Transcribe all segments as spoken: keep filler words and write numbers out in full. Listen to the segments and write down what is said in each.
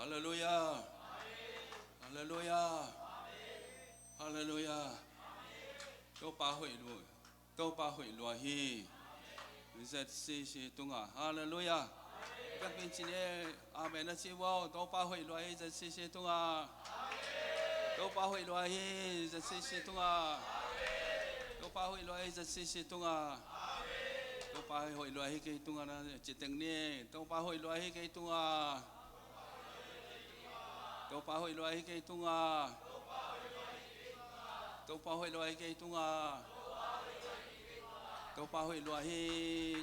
Halleluiah. Halleluiah. Halleluiah. Topa hoih lua, Topa hoih lua hi. Z C C tungah. Halleluiah. Biakpiin ci ni. Amen a ci uh aw. Topa hoih lua hi Z C C tungah. Topa hoih lua hi Z C C tungah. Topa hoih lua hi Z C C tungah. Topa hoih lua hi kei tungah na ci teng ni. Topa hoih lua hi kei tungah. Topa hoih lua hi kei tungah. Topa hoih lua hi kei tungah. Topa hoih lua hi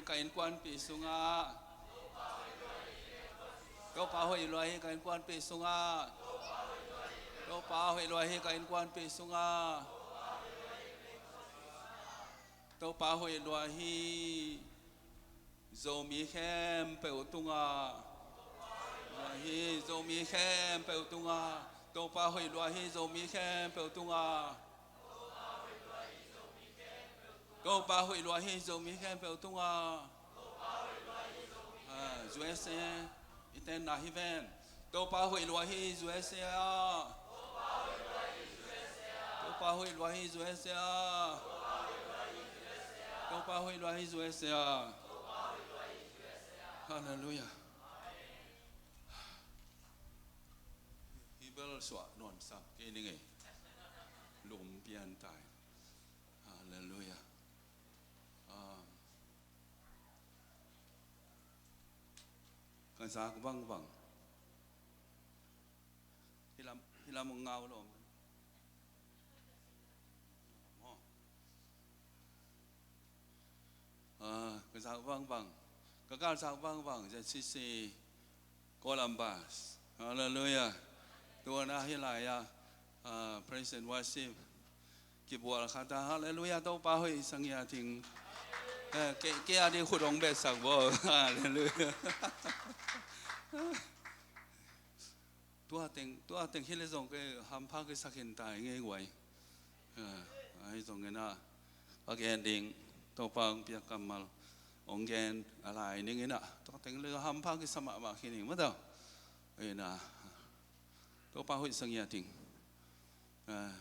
ka innkuanpih sungah. Topa hoih lua hi ka innkuanpih sungah. Topa hoih lua hi ka innkuanpih sungah. Topa hoih lua hi Zomi khempeuh tungah. Lua hi Zomi khempeuh tungah. Topa hoih lua hi Zomi khempeuh tungah. Topa hoih lua hi Zomi khempeuh tungah. Ah, U S A i tenna hi ven. Topa hoih lua hi U S A ah. Topa hoih lua hi U S A ah. Topa hoih lua hi U S A ah. Halleluiah. Hi bel suah nuamsa kei ning ei. Lum pian tai. Halleluiah. Ah, ka zak vangvang. Hi lam, hi lam ngau lo. Maw. Ah, ka zak vangvang. Ka kal zak vangvang Z C C Columbus. Halleluiah. Tua na hi lai ah, ah, praise and worship kibual khat ah. Halleluiah. Topa hoih sa ngiat ing. Eh, kei, kei a ding khut hong betsak bo. Halleluiah. Tua teng, tua teng hi le zong kei hampha kei sa khin tai ngei guai. Ah, ahi zongin ah, a gen ding, Topa hong piak kammal hong gen a lai ning in ah, tua teng le hampha kisa mahmah khin ing mataw. Ina, Topa hoih sa ngiat ing. Ah,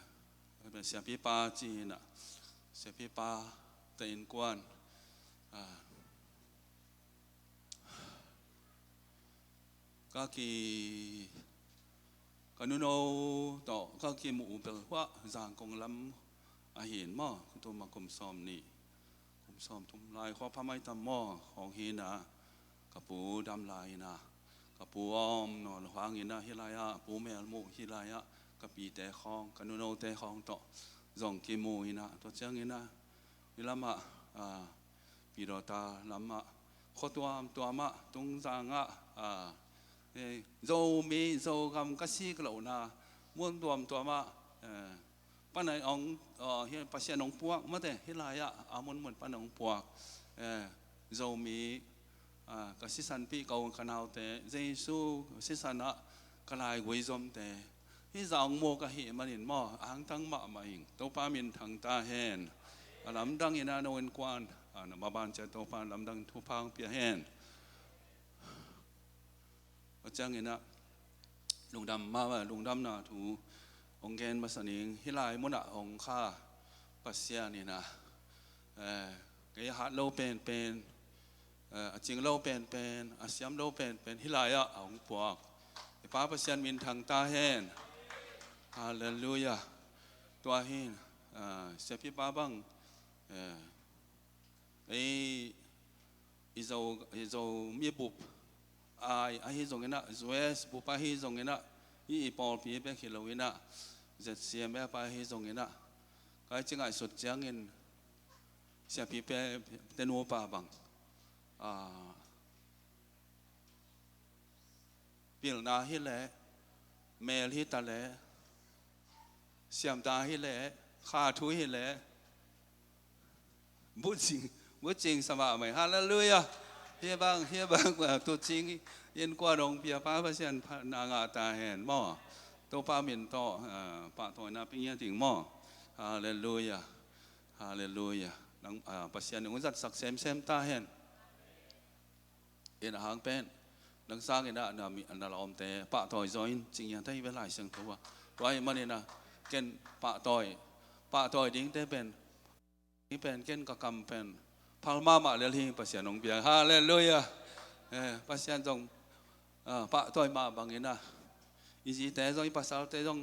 siapipa ci in ah, siapipa te innkuan. Ah, ka ki, ka nuno tawh ka kimuh bel huah Zangkong lam ahi in maw, ka tuma kum sawm nih, kum sawm thum lai khua pha mai tam maw, khawng hi in ah, ka pu dam lai in ah, ka pu om nawn hang in ah, hi lai ah, pu Mel muh hi lai ah, ka pite khawng, ka nunote khawng tawh zong kimu in ah, tua ciang in ah, hi lam ah, ah, Pidawta lam ah, khua tuamtuam ah, Tungzang ah, ah, eh, Zomi, Zogam ka sik lohna, mun tuamtuam ah, eh, pan a hong, ah, hi, Pasian hong puak mate, hi lai ah, a munmun pan hong puak, eh, Zomi, ah, ka sisanpih ko ka naute, Jesu sisan ah ka laigui zomte, hi zah hong mu ka hih manin maw, a hangtang mahmah ing. Topa minthang ta hen. A lamdang in ah no innkuan, ah, na maban ciat Topa lamdang thupha hong pia hen. A ciang in ah, lungdam mahmah, lungdamna thu hong gen masa ning, hi lai mun ah hong kha Pasian in ah, eh, kei a hat lo penpen, eh, a cing lo penpen, a siam lo penpen, hi lai ah a hong puak i Pa Pasian minthang ta hen. Halleluiah. Tua hi in, eh, siapipa bang, eh, ei, i Zo, i Zomi bup ai ahi zongin ah, U S bup ahi zongin ah, i, i pawlpi bek hi lo in ah, Z C M F ahi zongin ah, kai ci ngaihsut ciangin, siapipa te nupa bang, ah, pilna hi leh, mel hi ta leh, siamta hi leh, kha thu hi leh, bucing, bucing sa mahmah. Halleluiah. Hi bang, hi bang, ah, tucing innkuan hong pia Pa Pasian phatna ngah ta hen maw. Topa min tawh, ah, pahtawina pia ngiat ing maw. Halleluiah. Halleluiah. Nang, ah, Pasian in hong zatsak semsem ta hen. In a hang pen, Nang sangin ah na mi, na lawmte pahtawi zaw in, ci ngiat ahi ve Lai Siangtho ah. Tua ahih manin ah ken pahtawi, pahtawi dingte pen, hi pen ken ka kam pen phal mahmah lel hi, Pasian hong piak. Halleluiah. Eh, Pasian zong, ah, pahtawi mah bangin ah, i zite zong, i pasalte zong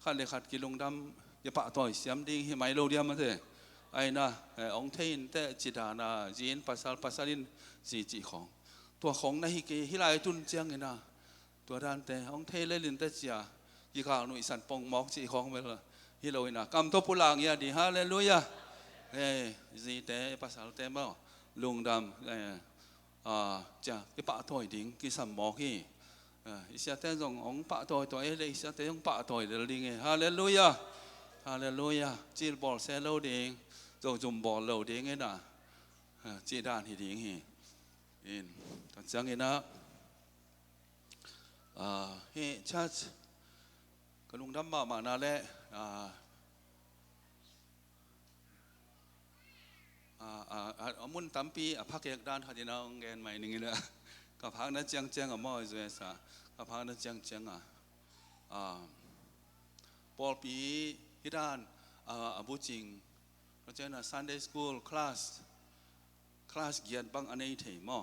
khat le khat kilungdam, kipahtawi siam ding hi mai lo diam a te. Aina, eh, hong thei in teh ci dan a, zi in pasal, pasal in zi cih khawng, tua khawng na hi kei, hih lai tun ciangin ah tua dante hong thei lel in teh ci a, kikal nuihsat pongmawk cih khawng bel hi lo in ah, kam tawh pulak ngiat ding. Halleluiah. Eh, zite, pasalte maw, lungdam, eh, ah, ci a, kipahtawi ding kisam mawk hi. Ah, i siate zong hong pahtawi, tua ei le i siate hong pahtawi lel ding hi. Halleluiah. Halleluiah. Cil bawl se lo ding, zozum bawl lo ding in ah, ah, cih dan hi ding hi. In, tua ciangin ah, ah, hih church ka lungdam mahmahna le, ah, ah, ah, ah, a mun tampi a phakek dan khat in ah hong gen mai ning in ah, ka phakna ciangciang a maw, U S A, ka phakna ciangciang a, ah, pawlpi hih dan, ah, a bucing, tua ciangin ah Sunday school class, class giat bang a nei thei maw.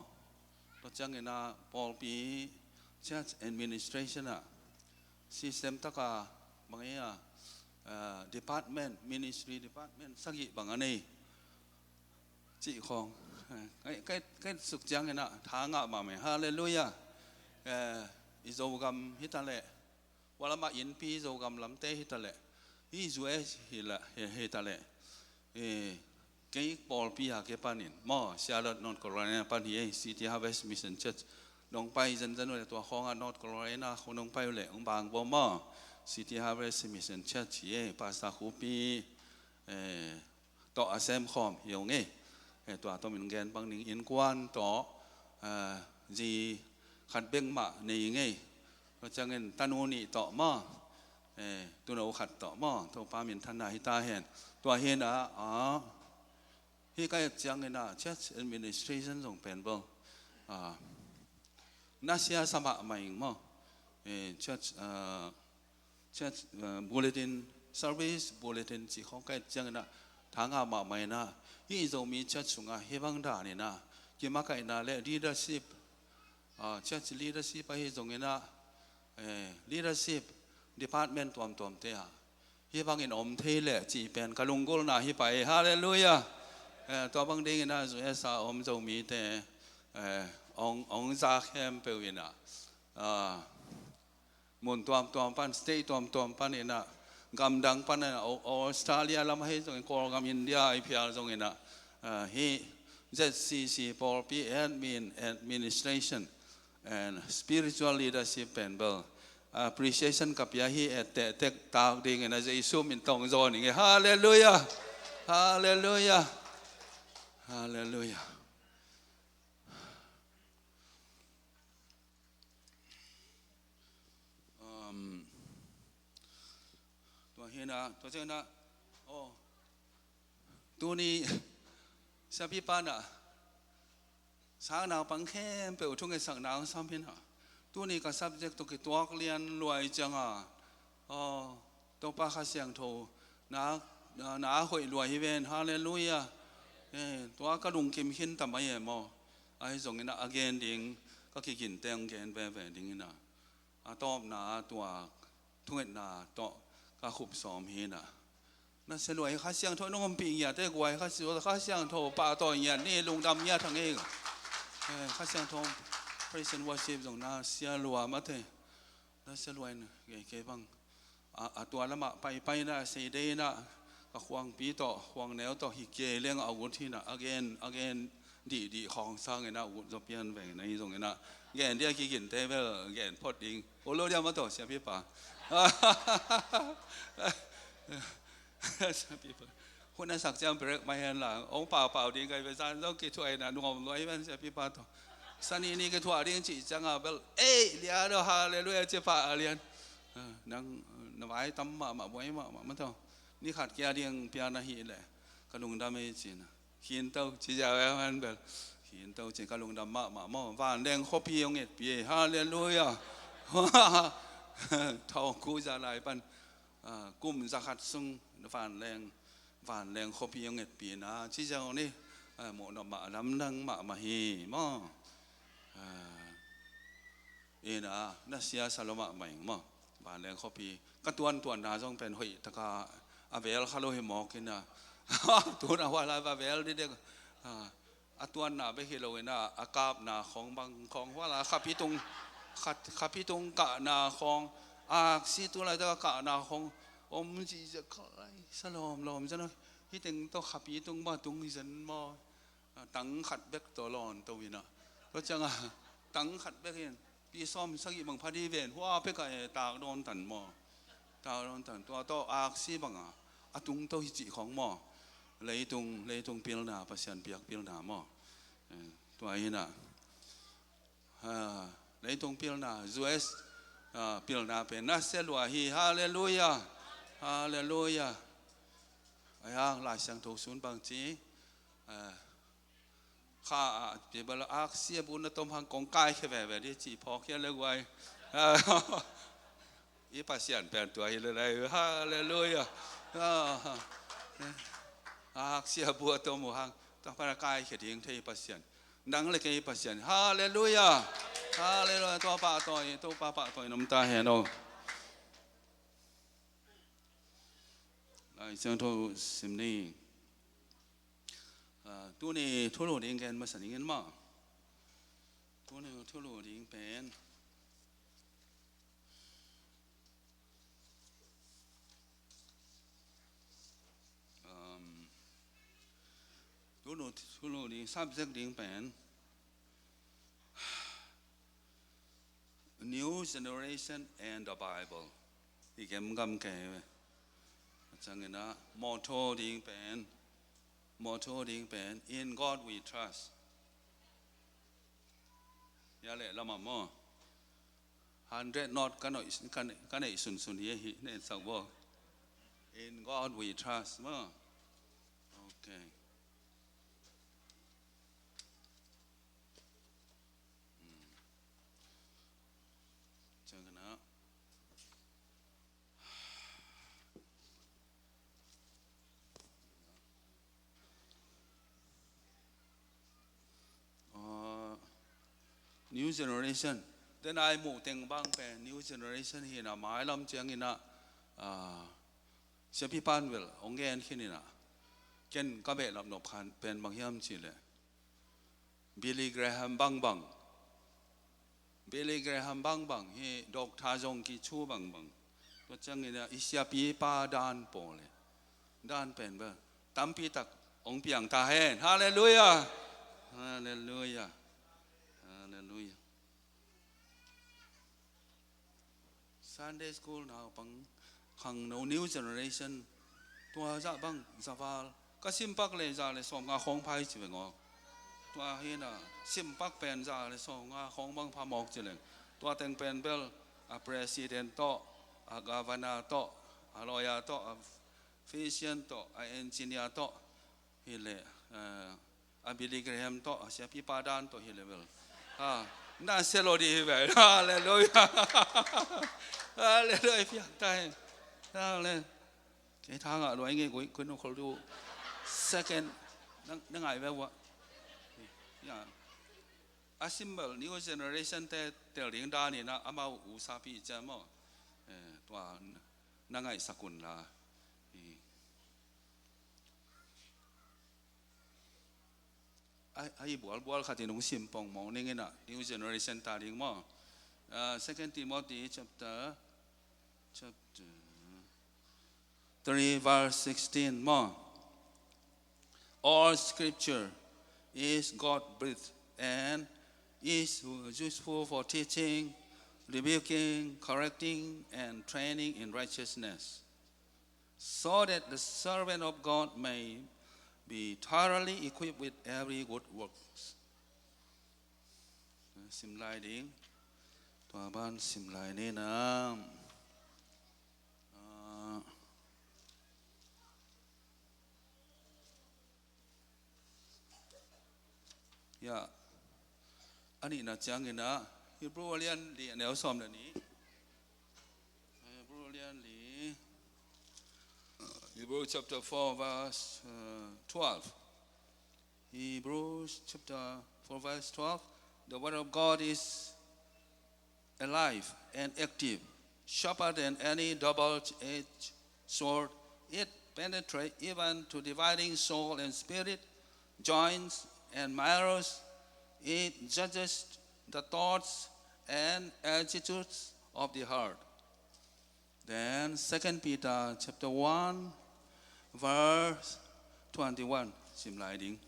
Tua ciangin ah pawlpi church administration ah system taka bang ei a, ah, department, ministry department sagih bang a nei cih khawng. Kai, kai, kai suk ciangin ah tha ngah mahmah. Halleluiah. Eh, i Zogam hi ta leh, tua lamah innpi Zogam lamte hi ta leh, hih U S hi la, hi, hi ta leh, eh, kei pawlpi a kipanin maw, Charlotte, North Carolina pan hi ei, City Harvest Mission Church. Nong pai zenzen uh leh tua khawng ah, North Carolina khawng nong pai uh leh hong bang bo maw, City Harvest Mission Church hi ei, Pastor Khupi, eh, tawh a sem khawm hi ung ei. Eh, tua tawh min gen bang ning, innkuan tawh, eh, zi khat bek mah nei ing ei. Tua ciangin tanu nih tawh maw, eh, tuuno khat tawh maw, Topa minthanna hi ta hen. Tua hi in ah, ah, hih ka et ciangin ah church administration zong pen bel, ah, nasia sa mahmah ing maw. Eh, church, ah, church, ah, bulletin, service bulletin cih khawng ka et ciangin ah tha ngah mahmah in ah, hih Zomi church sungah hih bang dan in ah kimakaihna le leadership, ah, church leadership ahi zongin ah, eh, leadership department tuamtuamte ah hih bangin om thei leh cih pen ka lunggulhna hi pah ei. Halleluiah. Eh, tua bang dingin ah U S A om Zomite, eh, hong, hong za khempeuh in ah, ah, mun tuamtuam pan, state tuamtuam pan in ah, gamdang pan in ah, Au-, Australia lam ahi zongin, Kawlgam, India a i phial zongin ah, ah, hih Z C C pawlpi admin, administration and spiritual leadership pen bel appreciation ka pia hi, et tehtek tak dingin ah Jesu min tawh hong zawn ing ei. Halleluiah. Halleluiah. Halleluiah. Um, tua hi in ah, tua ciangin ah, oh, tuni siapipa in ah sang naupang khempeuh thungetsakna hong sam hi in ah, tuni ka subject tawh kituak lian lua ahih ciangin ah, oh, Topa Kha Siangtho na, na, na hoih lua hi ven. Halleluiah. Eh, tua ka lungkim khin ta mai e maw. Ahi zongin ah a gen ding ka kigin teng gen veve dingin ah, a tawpna ah tua thungetna tawh ka khup sawm hi in ah, na sia lua hi, Kha Siangtho nong ompih ngiat e guai, Kha Siangtho, Kha Siangtho pahtawi ngiat ni, lungdam ngiat hang ei. Eh, Kha Siangtho praise and worship zong na sia lua mah te. Na sia lua in kei, kei bang a, a tua lamah paipai in ah, sei dei in ah, ka khuangpi tawh, khuangneu tawh hi kei leng a ut hi in ah, a gen, a gen dihdih khawng sangin ah ut zaw pian veng in ah, ahi zongin ah gen ding a kiginte bel gen phot ding. Ol lo diam a tawh siapipa. Siapipa. Hun a sak ciang break mai hen la. Hong paupau ding kai ve, zan zong kithuah in ah nuam lua hi ven siapipa tawh. Sani ni kithuah ding cih ciang a bel, ei, lian aw, halleluiah, ci pah a lian. Ah, nang, na vai tam mahmah, buai mahmah mah tawh. Ni khat kia ding pian ahih leh ka lungdam ei ci in ah. Khin to, ci ziau e hen bel. Hi in to ci ka lungdam mahmah maw. Vanleng khuapi hong etpi e. Halleluiah. Thawngku za lai pan, ah, kum za khat sung vanleng, vanleng khuapi hong etpi na ci ziau ni. Ah, mawh nop mah lamdang mahmah hi maw. Ah, ina, na sia sa lo mahmah ing maw. Vanleng khuapi ka tuantuanna zong pen hoih taka a vel kha lo hi mawk ina. Tuna hua lai va vel didek. Ah, a tuanna bek hi lo ina, a kapna khawng bang khawng hua lai khapi tung, khat, khapi tung kahna khawng, aksi tu lai taka kahna khawng om zihziah kha lai sa lawmlawm zan a. Hih teng tawh khapi tung bang tung hi zan maw. Ah, tang khat bek tawh lawn to ina. Tua cianga tang khat bek in pi sawm sagih bang pha di ven hua pek a e tak dawn tan maw. Tak dawn tan tua tawh aksi banga a tung to hi cih khawng maw. Leitung, leitung pilna, Pasian piak pilna maw. Eh, tua ina. Ah, leitung pilna, U S, ah, pilna pen na sia lua hi. Halleluiah. Halleluiah. Ai hang Lai Siangtho sun bang ci. Ah, kha a, pi bala aksi a bu na tom hang kong kaikhia veve di ci phawk hia le guai. Ah, i Pasian pen tua hi le lai. Halleluiah. Ah, aksi a bu a tom uh hang. Tua pana kaikhia ding thei Pasian. Nang le kei Pasian. Halleluiah. Halleluiah. Tua pahtawi, tua pahtawi nom ta hen aw. Lai Siangtho sim ni. Ah, tuni thulu ding gen masa ning in maw. Tuni thulu ding pen. Um, thulu, thulu ding, subject ding pen. New generation and the Bible. Hi gemgam kei ve. A ciang ina motto ding pen, motto ding pen, "In God we trust." Hia le lama maw. Hundred note ka neih, ka neih, ka neih sunsun hi, hi, neih sak bo. "In God we trust," maw. Okay. Hmm. Ciang kana. Ah, new generation. Tena i muh teng bang pen new generation hi na, mailam ciang ina, ah, siapi pan vel hong gen khin ina. Ken ka behlap nop khan pen bang hiam ci le. Billy Graham bangbang. Billy Graham bangbang, hi Doctor zong kicu bangbang. Tua ciangin a i siapipa dan pawl le. Dan pen bel tampi tak hong piang ta hen. Halleluiah. Halleluiah. Halleluiah. Sunday school naupang, khangno, new generation, tua zah bang, zaval ka simpak le za le sawmnga khawng pha hi ci veng aw. Tua hi na, simpak pen za le sawmnga khawng bang pha mawk ci leng. Tua teng pen bel a president tawh, a governor tawh, a lawyer tawh, a physician tawh, a engineer tawh, hi le, eh, a Billy Graham tawh, a siapipa dan tawh hi le bel. Ha, na sia lo di hi bel. Halleluiah. Halleluiah, piang ta hen. Halleluiah. Kei thang a luai ngei gui, gui no khol du. Second, na, na ngai ve wa. Ya. A simple new generation te tel ding dan ina amau u sapi cia maw. Eh, tua na ngai sakun la. Eh. Ai, ai bual, bual khat in hong sim pong mawk ning ina, new generation ta ding maw. Ah, Second Timothy chapter, chapter three verse sixteen maw. All scripture is God-breathed and is useful for teaching, rebuking, correcting, and training in righteousness, so that the servant of God may be thoroughly equipped with every good works. Sim lai ding. Tua ban sim lai ni na. Ah. a nihna ciangin ah Hebrew a lian li a neu sawm le nih. Hebrew a lian li. Hebrew chapter four verse, uh, twelve. Hebrews chapter four verse twelve. The word of God is alive and active, sharper than any double-edged sword. It penetrates even to dividing soul and spirit, joints and marrows. It judges the thoughts and attitudes of the heart. Then Second Peter chapter one, verse twenty-one. Sim lai ding.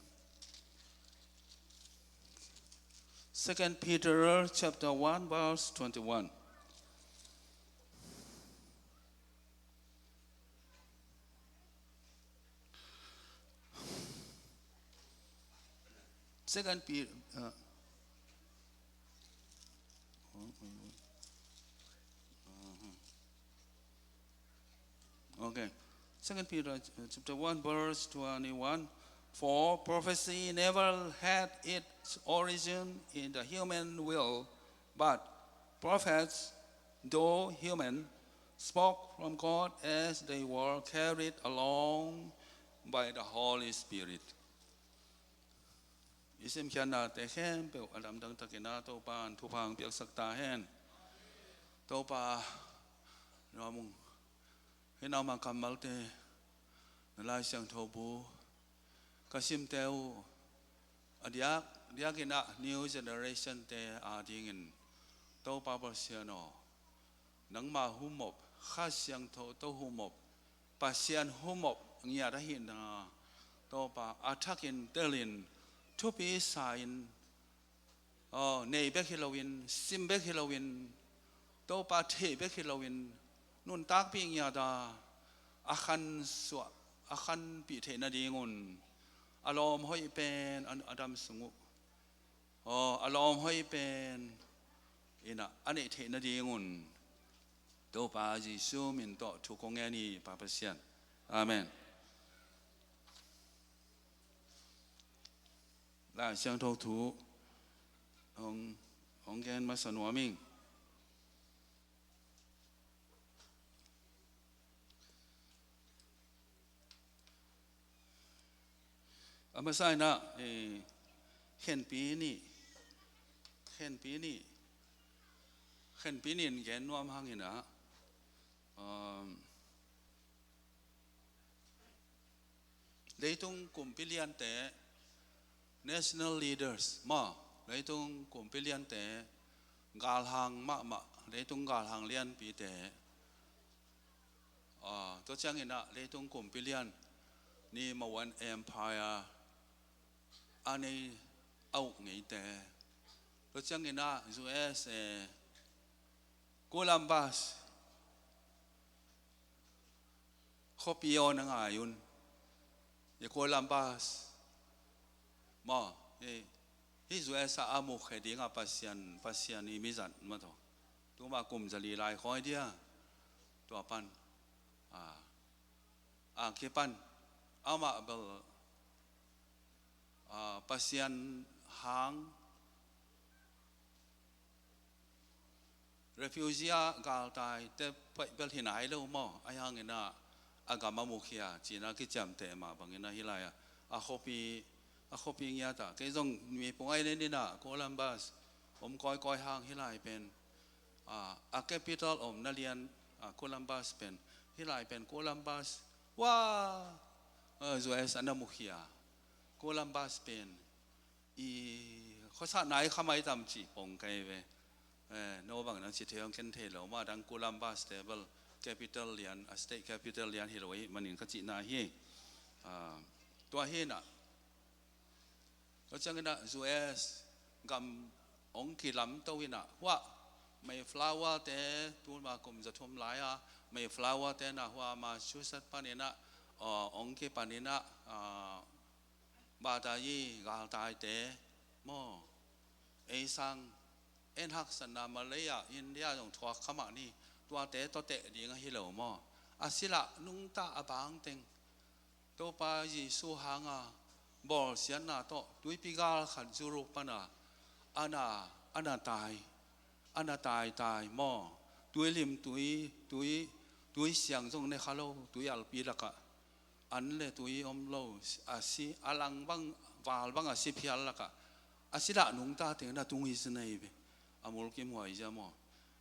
Second Peter chapter one, verse twenty-one. Second Peter, uh, okay. Second Peter, uh, chapter one, verse twenty-one. For prophecy never had its origin in the human will, but prophets, though human, spoke from God as they were carried along by the Holy Spirit. I simkhiatnate khempeuh a lamdang takin ah Topa in thupha hong piaksak ta hen. Topa, nuam ung. Hih nangma kammalte na Lai Siangtho bu ka simte uh a diak diakin ah new generation te adingin Topa Pasian aw, nangma humop, Kha Siangtho tawh humop, Pasian humop ngiat ahihna Topa a thakin telin thupi sa-in, aw, nei bek hi loin, sim bek hi loin, Topa theih bek hi loin, nuntakpih ngiat a, a khansuah, a khanpih theih nadingun a lawm hoih pen a, a dam sung uh, aw, a lawm hoih pen in ah a neih theih nadingun Topa Jesu min tawh thu kong ngen hi, Pa Pasian. Amen. Lai Siangtho thu hong, hong gen masa nuam ing. A masa in ah, eh, khenpi nih, khenpi nih, khenpi nih in gen nuam hangin ah, um, leitung kumpi liante, national leaders maw, leitung kumpi liante, galhang mahmah, leitung galhang lianpite, ah, tua ciangin ah leitung kumpi lian ni, Maoan Empire a nei a uk ngeite, tua ciangin ah U S A, Columbus, khuapi aw na ngai un. I Columbus maw, i, hih U S A a mukhia dingah Pasian, Pasian i mizat mah tawh, tuma kum zali lai khawi dia, tua pan, a, a kipan amah bel, a, Pasian hang refugee ah galtaite paih bel hi nai lo maw, ahi hangin ah a gam a mukhia cih na kiciamteh mah bangin ah hih lai-ah a khuapi, a khuapi ngiat ah, kei zong mi pung ai nen in ah Columbus om kawikawi hang hih lai pen, a, a capital omna lian, a, Columbus pen, hih lai pen Columbus, wa, a, U S A na mukhia, Columbus pen i khuasatna i khamai tam cih pong kei ve. Eh, no bang na ci thei hong ken thei lo, mah dang Columbus te bel capital lian, a state capital lian hi lo ahih manin ka cihna hi. Ah, tua hi in ah, tua ciangin ah U S gam hong kilamto in ah, huah Mayflower te, tuma kum za thum lai-a Mayflower te in ah huah Massachusetts panin ah, aw, hong kipan in ah, ah, Batayi galtaite maw, ei sang, en haksatna Malay ah, India zong thuak kha mah ni, tuate tawh teh ding ahi lo maw. A silh ah nungta a bang teng Topa Jesu hanga bawlsiatna tawh tuipi gal khat Europe pana a na, a na tai, a na taitai maw. Tuilim tui, tui, tui siang zong ne kha lo, tui alpi lakah an le tui om lo, a si, a lang bang, val bang a si phial lakah a si dah nungta teng na tung hi si nei ve. A mulkimhuai zia maw.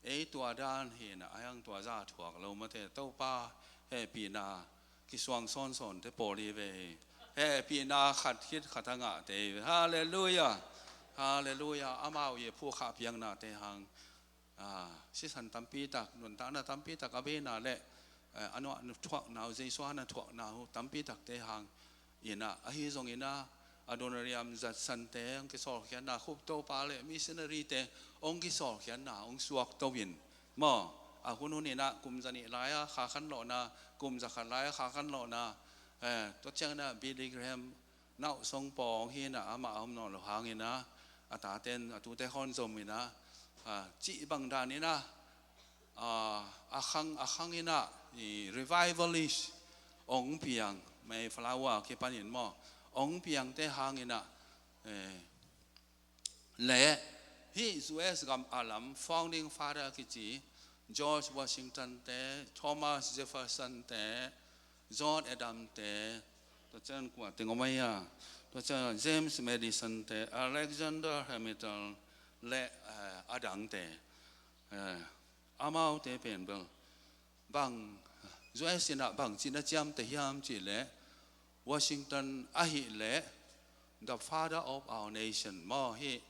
Ei tua dan hi na, a hiang tua za thuak lo mate, Topa hehpihna kisuang sawnsawnte pawl hi ve hi. Hehpihna khat khit khat a ngahte hi ve. Halleluia. Halleluia. Amau i phukhah piaknate hang, ah, sisan tampi tak, nuntakna tampi tak a beina le, eh, a nuah thuakna uh, Jesu a na thuakna uh tampi takte hang ina, ahi zong ina, Adoniram Judson te hong kisawlkhiatna, Khup Topa le missionary te hong kisawlkhiatna hong suakto in maw. A hun hun ina, kum zanih lai-a kha khanlawhna, kum zakhat lai-a kha khanlawhna, eh, tua ciang ina Billy Graham nauhsong pawng hi ina, amah a om nawn lo hang ina, a taten a tute khawng zom ina, ah, cih bang dan ina, ah, a khang, a khang ina, i revivalist hong piang, Mayflower kipanin maw, hong piangte hang ina, eh, le hih U S gam a lam founding father kici George Washington te, Thomas Jefferson te, John Adams te, tua ciang kua teng om aia, tua ciang James Madison te, Alexander Hamilton le, eh, a dangte, eh, amaute pen bel bang, U S ina bang cina ciamteh hiam cih leh, Washington ahih leh the father of our nation maw, hih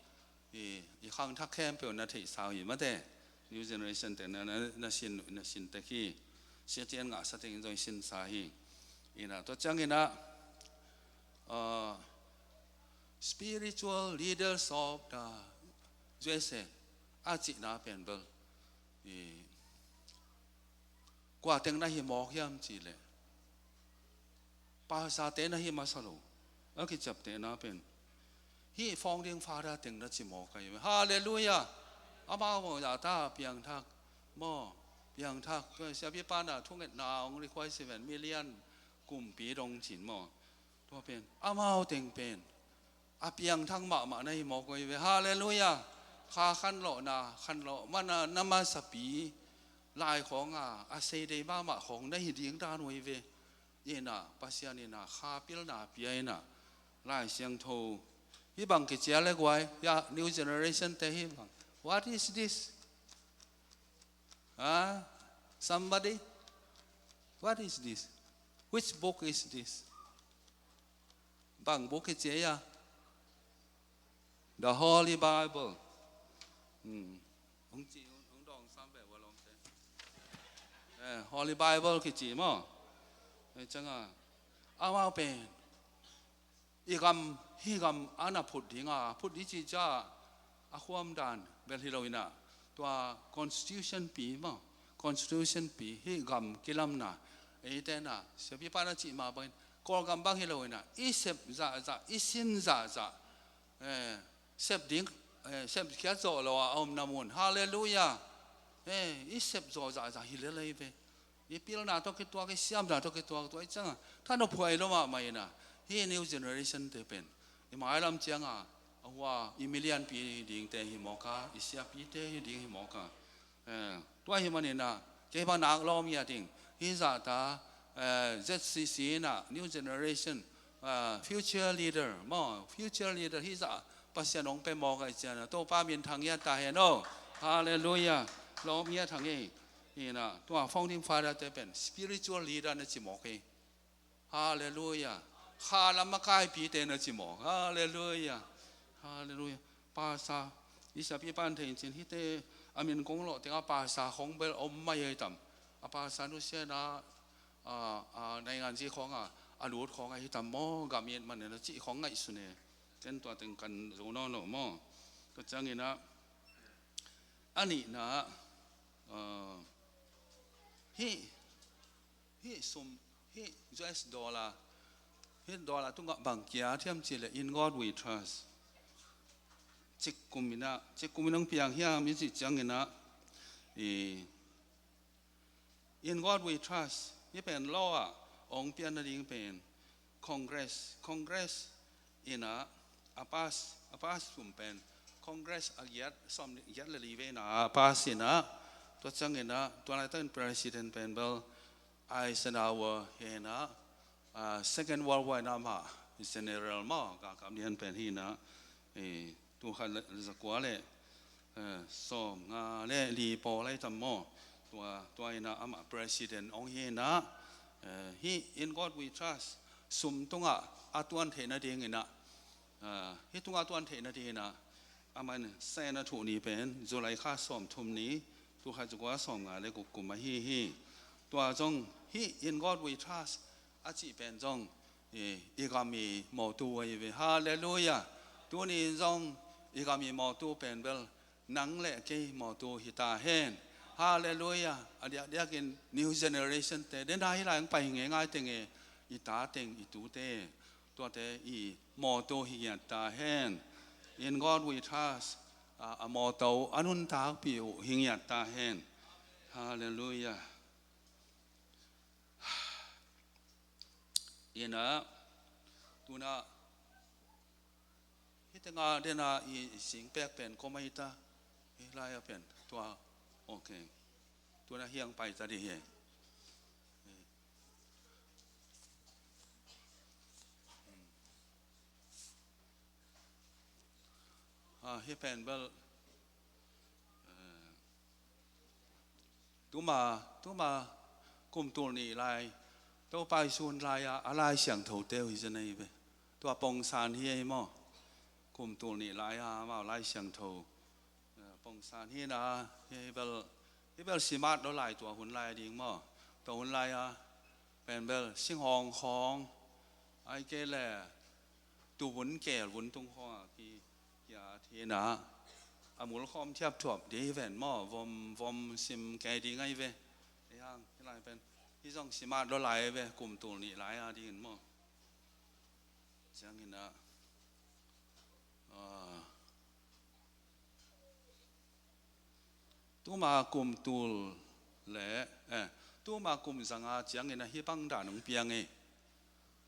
i, i khangthak khempeuh na theihsa uh hi mate. New generation te na, na, na sin, na sin tek hi. Sia cian ngahsa teng zong i sinsa hi. Ina, tua ciang ina, uh, spiritual leaders of the U S A a cihna pen bel, i, kua teng na hi mawk hiam cih leh, pastor te na hi masa lo, a kiciaptehna pen hih founding father teng na ci mawk ahi ve. Halleluia. Amau maw zahta piangthak maw, piangthak, siapipa na thungetna hong request hi ven, million kumpi dong cin maw. Tua pen amau teng pen a piangthak mahmah na hi mawk uh hi ve. Halleluia. Kha khanlawhna, khanlawh mana na masapi lai khawng a, a seidei mahmah khawng na hi ding dan uh hi ve. Ina, Pasian ina kha pilna pia ina, Lai Siangtho hih bang kici a le guai, ya, new generation te hih bang. What is this? Ah, somebody? What is this? Which book is this? Bang book kici a? The Holy Bible. Hmm. Hong ci, hong, hong dawng sam ve ua lawmte. Eh, Holy Bible kici maw. Eh, ciang a, amau pen i gam, hih gam a na phut ding a, phut ding cih ciang a khuam dan bel hi lo ina, tua constitution pi maw, constitution pi, hih gam kilamna, eite na, siapipa na cih mah bangin, Kawlgam bang hi lo ina, i sep zahzah, i sin zahzah, eh, sep ding, eh, sepkhiat zawh lo a, a omna mun. Halleluia. Eh, i sep zawh zahzah hi lel hi ve. I pilna tawh kituak, i siamna tawh kituak, tua i ciang a thanop huai lo mahmah ina, hih new generation te pen i mailam ciang a, a hua, i milianpi dingte hi mawk a, i siapite hi ding hi mawk a. Eh, tua hi man ina, kei bang nak lawm hi a ding, hih zahta, eh, Z C C ina, new generation, eh, future leader maw, future leader hih zah Pasian hong pe mawk a i ciang a, Topa min thang hi a ta hen aw. Halleluia. Lawm hi a thang hi. Ina, tua founding father te pen spiritual leader na ci mawk hi. Halleluia. Kha lam makaipite na ci mawk. Halleluia. Halleluia. Pastor, i siapipa in thei in cin, hihte a min kong lawh teng a pastor khong bel om mai hi tam. A pastor nusiatna, a, a, naingan zi khong a, a lut khong a hi tam maw, gam it man in a cih khong ngaihsun e. Ken tua teng kan zo nawn lo maw. Tua ciang ina, a nihna, a, hih, hih sum, hih U S dollar, hih dollar tungah bang kiat hiam cih leh, In God We Trust. Cik kum ina, cik kum ina hong piang hiam i cih ciang ina, i, In God We Trust, hih pen law ah hong pian nading pen Congress, Congress, in ah, a pass, a pass sum pen Congress a giat, sawm giat le li vei in ah a pass in ah, tua ciangin ah, tua laitakin president pen bel Eisenhower hi in ah, ah, Second World War in ah amah general maw, galkap lian pen hi in ah, eh, tul khat le zakua le, eh, sawmnga le li pawl lai tam maw, tua, tua in ah amah president hong hi in ah, eh, hih In God We Trust sum tungah a tuan theih nadingin ah, ah, hih tungah a tuan theih nadingin ah, a man sen a thuh ni pen July kha sawmthum ni, tul khat zakua sawmnga le guk kum ahi hi. Tua zong hih In God We Trust a cih pen zong, eh, i gam i mawtu ahi ve. Halleluiah. Tuni in zong i gam i mawtu pen bel nang le kei mawtu hi ta hen. Halleluiah. A diakdiakin new generation te, den a hih lai hong pai hi ngeingai teng e, i ta teng, i tute, tuate i mawtu hi ngiat ta hen. In God We Trust, a, a mawtaw a nuntakpih uh hi ngiat ta hen. Halleluiah. In ah, tu in ah, hih tengah den a i singpek pen kua mai ta, hih lai a pen, tua, ok. Tu in ah hiang pai ta dih hi. Ah, hih pen bel, eh, tuma, tuma kum tul nih lai, Topa Jesu hun lai a, a Lai Siangtho te uh hi zen ahi ve. Tua pongsan hi ei maw. Kum tul nih lai a, amau Lai Siangtho, eh, pongsan hi in ah, hih bel, hih bel simat lo lai tua hun lai a ding maw. Tua hun lai a, pen bel, singhawng khawng, ai kei le, tu vun kel vun tung khawng a ki, kia thi in ah, a mul khawm thiap thuap dih hi ven maw, vom, vom sim kei ding ahi ve. Ei hang, hih lai pen, hih zong simat lo lai ve, kum tul nih lai a dingin maw. Ciangin ah, ah, tuma kum tul le, eh, tuma kum zanga ciangin ah hih bang dan hong piang e.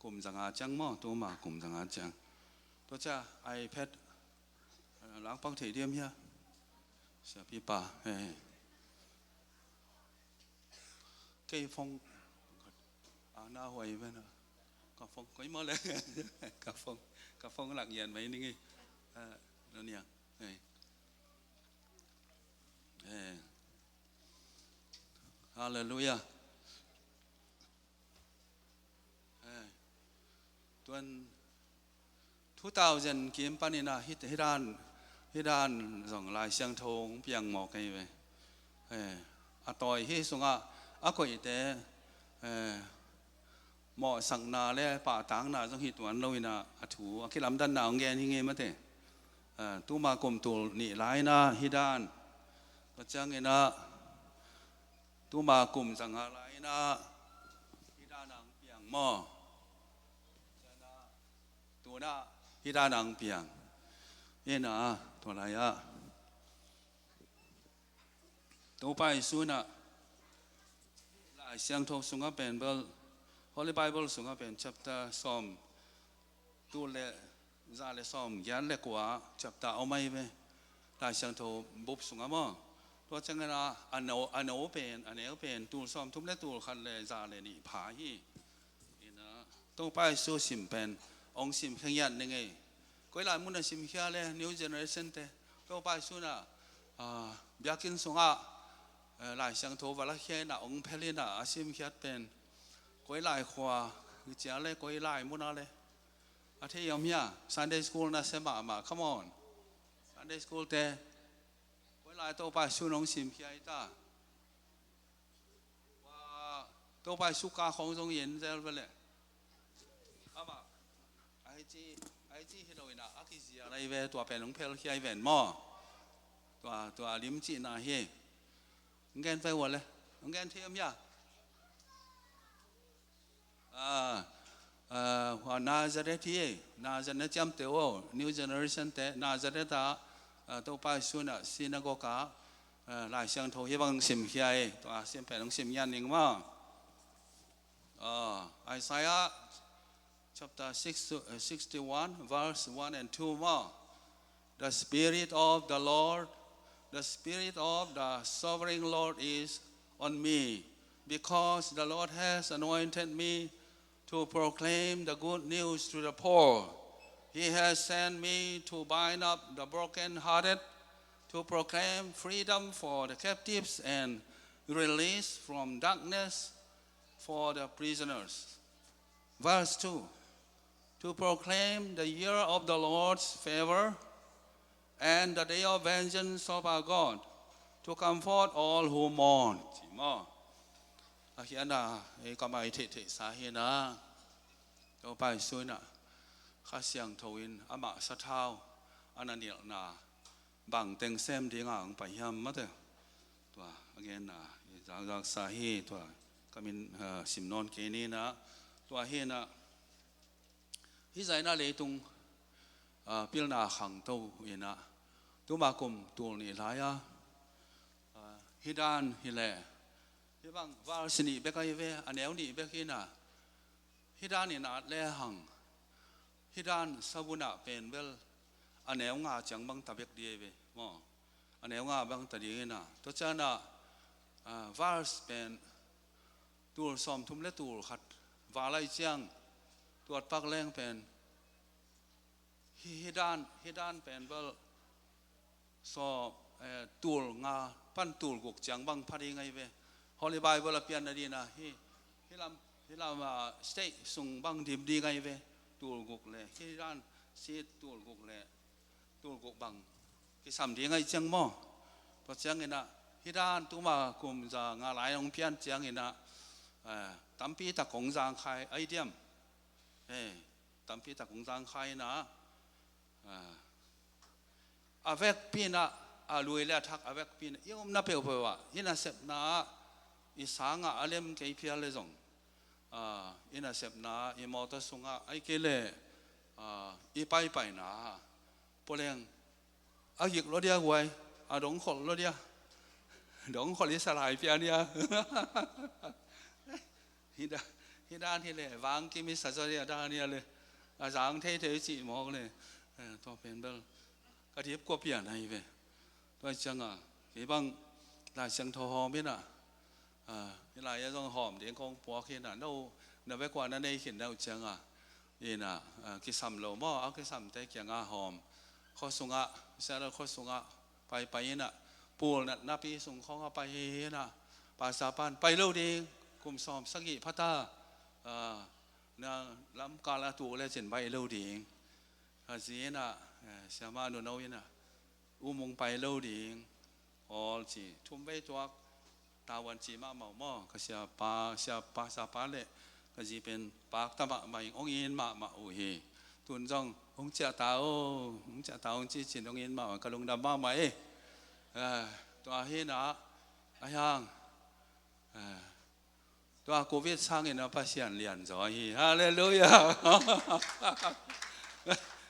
Kum zanga ciang maw, tuma kum zanga ciang. Tua cia iPad, eh, langpang thei diam hia. Siapipa, eh. Kei phone, a na huai ven a. Ka phone, koi maw le. Ka phone, ka phone lak yan mai ning e. Eh, lo niang. Eh. Eh. Halleluiah. Eh. Tuan two thousand kim panin ah hih, hih dan, hih dan zong Lai Siangtho hong piang mawk ahi ve. Eh. A tawi hih sungah a koihte, eh, mawhsakna le pahtakna zong hi tuan lo in ah, a thu a kilamdanna hong gen hi ngei mate. Ah, tuma kum tul nih lai in ah hih dan. Tua ciangin ah tuma kum zanga lai in ah hih dan a hong piang maw. Tu in ah hih dan a hong piang. In ah, tua lai ah Topa Jesu in ah Lai Siangtho sungah pen bel, Holy Bible sungah pen chapter sawm, tul le za le sawm giat le kua chapter om ahi ve. Lai Siangtho bup sungah maw. Tua ciangin ah a no, a no pen, a neu pen, tul sawmthum le tul khat le za le nih pha hi. In ah, Topa Jesu sim pen hong simkhia ngiat ning ei. Koi lai mun a simkhia le new generation te, Topa Jesu in ah, ah, biakinn sungah, eh, Lai Siangtho va lakhia in ah hong phel in ah a simkhiat pen koi lai khua, kici a le koi lai mun a le. A thei om hia, Sunday school na se mahmah, come on. Sunday school te, koi lai Topa Jesu in hong simkhia hi ta. Tua, Topa Jesu ka khawng zong yen zel ve le. Amah, a hi ci, a hi ci hi lo in ah, a kizia lai ve, tua pen hong phelkhia hi ven maw. Tua, tua lim cihna hi. Hong gen ve ua le. Hong gen thei om hia. Ah, ah, hua Nazareth hi, Nazareth na ciamteh uh, new generation te, Nazareth ah, ah, Topa Jesu in ah synagogue ah, ah, Lai Siangtho hih bang simkhia hi, tua sim pen hong sim ngiat ning maw. Ah, Isaiah chapter six, uh, sixty-one, verse one and two more. The Spirit of the Lord, the Spirit of the Sovereign Lord is on me, because the Lord has anointed me to proclaim the good news to the poor. He has sent me to bind up the brokenhearted, to proclaim freedom for the captives and release from darkness for the prisoners. Verse two. To proclaim the year of the Lord's favor and the day of vengeance of our God, to comfort all who mourn. Ci maw? A hi a na, ei ka mai theihtheih sa hi na. Topa Jesu in a, Kha Siangtho in amah sathau a na nilhna bang teng sem ding a ang pai hiam mate. Tua a genna i zakzak sa hi, tua ka min, ah, sim nawn kei ni na. Tua hi na, hi zaina leitung, ah, pilna khangto in a, tuma kum tul nih lai a, ah, hi dan hi leh, hi bang verse nih bek ahi ve, a neu nih bek hi na, hi dan in at le hang, hi dan sabun ah pen bel a neu nga ciang bang ta bek ding ahi ve maw. A neu nga bang ta ding hi na. Tua ciang a, ah, verse pen tul sawmthum le tul khat val lai ciang tuat pak leng pen hi, hi dan, hi dan pen bel sawm, eh, tul nga pan tul guk ciang bang pha ding ahi ve. Holy Bible a pian na ding a hi, hi lam, hi lam, ah, state sung bang dim ding ahi ve. Tul guk le hi dan, si tul guk le tul guk bang kisam ding ahi ciang maw. Tua ciang in a, hi dan tuma kum za nga lai hong pian ciang in a, eh, tampi tak kong zang khai ahi diam. Eh, tampi tak kong zang khai in a, ah, a vekpi in a, a lui le a thak a vekpi in a, i omna peuhpeuh ah, i nasepna ah, i sang ah a lem kei phial le zong, ah, i nasepna ah, i mawtaw sung ah, ahih kei leh, ah, i paipaina ah, pua leng a gik lo dia guai, a dong kholh lo dia. Dong kholh i sa lai pian ia. Hi dan, hi dan hi leh vang kim i sa zaw dia dan ia le. A zang theithei cih mawk le. Eh, tua pen bel ka dip kua pian ahi ve. Tua ciang a, kei bang Lai Siangtho hawm in a, ah, hi lai a zong hawm ding kong puak hi na, no, na vek ua na nei khin na uh ciang a, in a, ah, kisam lo maw, a kisamte kiang a hawm. Khua sung ah, Israel khua sung ah, pai pai in a, pul natna pi sung khawng a pai hi hi in a, Pastor pan pai lo ding, kum sawm sagih pha ta, ah, na lamkal a tuk le cin pai lo ding. Ka zi in a, eh, Siama Nunau in a, U Mung pai lo ding, awl ci, thum vei tuak, tavuan ci mahmah uh maw, ka siapa, siapa, siapa le ka zi pen pakta mahmah in hong in mahmah uh hi. Tun zong hong ciah ta o, hong ciah ta o, hong ci cin hong in mahmah, ka lungdam mahmah e. Eh, tua hi na, a hiang, eh, tua Covid sangin a Pasian lian zaw hi. Halleluiah.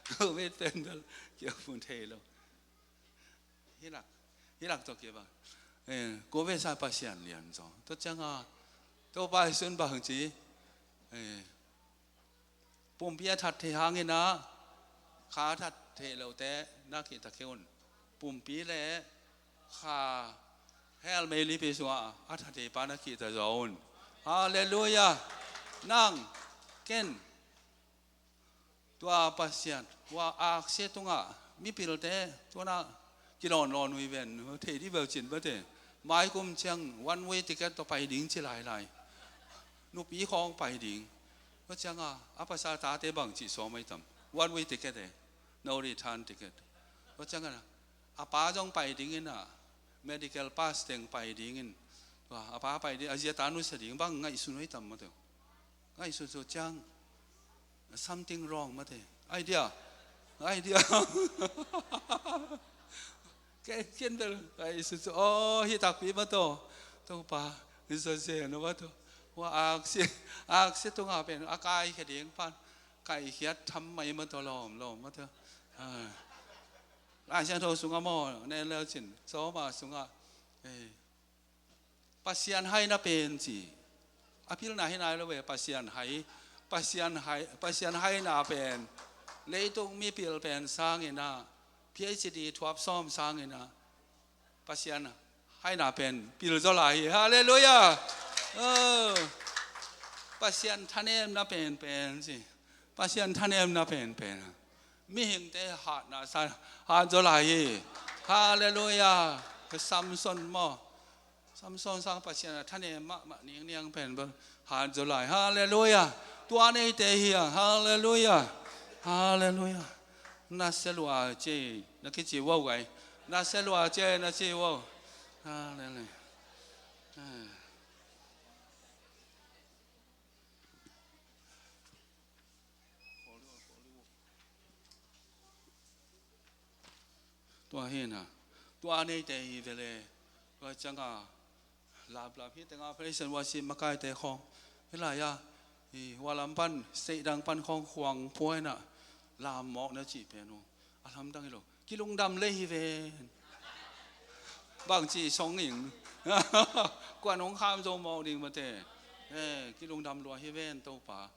Covid pen bel kiamun thei lo. Hi lak, hi lak tawh kibang. Eh, Covid sang Pasian lian zaw. Tua ciang a, Topa Jesu'n bang ci, eh, pumpi a that thei hangin a, kha a that thei lote na kihta kei un. Pumpi le kha hell meilipi sungah a that thei pa na kihta zaw un. Halleluiah. Nang, ken, tua Pasian, tua aksi tungah mipilte, tua na kilawnlawn uh hi ven, thei dih bel cin bate. Mai kum ciang one way ticket tawh pai ding ci lailai. Nupi khawng pai ding. Tua ciang a, a pasal tate bang cih sawm ahi tam. One way ticket e. No return ticket. Tua ciang a, a pa zong pai ding in a, medical pass teng pai ding in. Tua, a pa pai ding, a zi a ta nusia ding bang ngaihsun uh hi tam maw teu. Ngaihsun uh ciang, something wrong mate. Idea. Idea. Ken, ken bel ngaihsun uh, oh, hi takpi maw teu. Topa, hi sa se no maw teu. Wa aksi, aksi tunga pen, a kaikhia ding pan. Kaikhiat tham mai maw teu, lawm, lawm maw teu. Ah. Lai Siangtho sungah maw, ne leu cin, sawma sungah. Eh. Pasian hai na pen ci. A pilna hi nai lo ve, Pasian hai. Pasian hai, Pasian haina pen leitung mipil pen sangin ah, P H D thuap sawm sangin ah, Pasian haina pen pilzaw lai hi. Halleluiah. Oh. Pasian thanemna penpen ci. Pasian thanemna penpen. Mihingte hatna sa, hatzaw lai hi. Halleluiah. Samson maw. Samson sang Pasian a thanem mahmah ningniang pen bel hatzaw lai. Halleluiah. Tua neite hi a. Halleluiah. Halleluiah. Na se lua ce, na kici wow gai. Na se lua ce, na ci wow. Halleluiah. Tua hi na. Tua neite hi vele. Tua cianga laplap hi tenga praise and worship makaite khong. Hi lai-a, hi, hua lam pan, state dang pan khong khuang phuai na, lam mawk na cih pen uh. A lamdang hi lo. Kilungdam lei hi ven. Bang ci song ing. Kuan hong kham zo mawk ding mate. Eh, kilungdam lua hi ven Topa.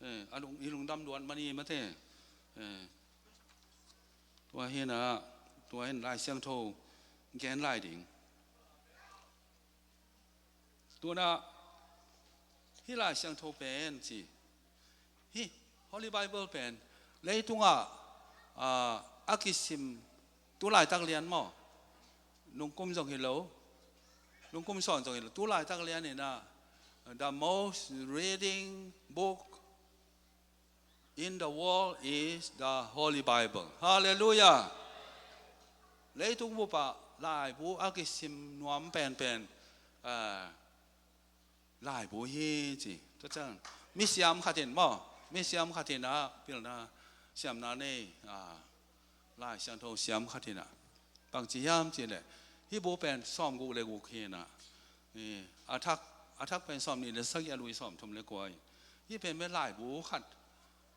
Eh, a lung, i lungdam luat mani mate. Eh, tua hi na, tua hin Lai Siangtho gen lai ding. Tuna, hi Lai Siangtho pen ci. Hi, Holy Bible pen. Leitunga, ah, a kisim tu laitak lian maw. Nungkum zong hi lo. Nungkum sawn zong hi lo. Tu laitak lian ina, the most reading book in the world is the Holy Bible. Halleluiah. Leitung bupa laibu a kisim nuam penpen, ah, laibu hi ci. Tua ciang misiam khatin maw, misiam khatin ah pilna siamna nei, ah, Lai Siangtho siam khatin ah. Bang ci hiam ci le, hi bu pen sawm guk le guk hi na. Eh, a thak, a thak pen sawm nih le sagih, a lui sawm thum le kua hi. Hi pen me laibu khat.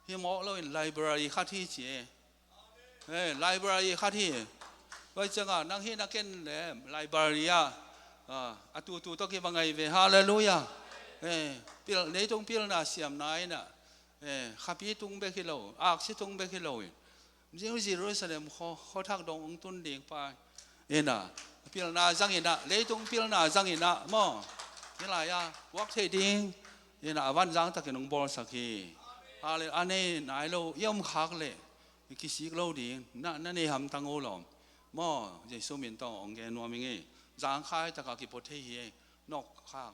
Hi mawk lo in library khat hi ci e. Eh, library khat hi. Tua cianga nang hi na ken le library a, ah, a tutu tawh kibang ahi ve. Halleluiah. Eh, pil, leitung pilna siamna ina. Eh, khapi tung bek hi lo, aksi tung bek hi lo in. Jerusalem khaw, khaw thak dong hong tun ding pa ina, pilna zang ina, leitung pilna zang ina maw. Hi lai-a, puak theih ding ina, a van zang takin hong bawlsak hi. Halleluiah. A nei nai lo, i om khak le, i kisik lo ding, na, na nei hamtang o lawm. Maw, Jesu min tawh hong gen nuam ing e. Zangkhai taka kipua thei hi e. Nok khak,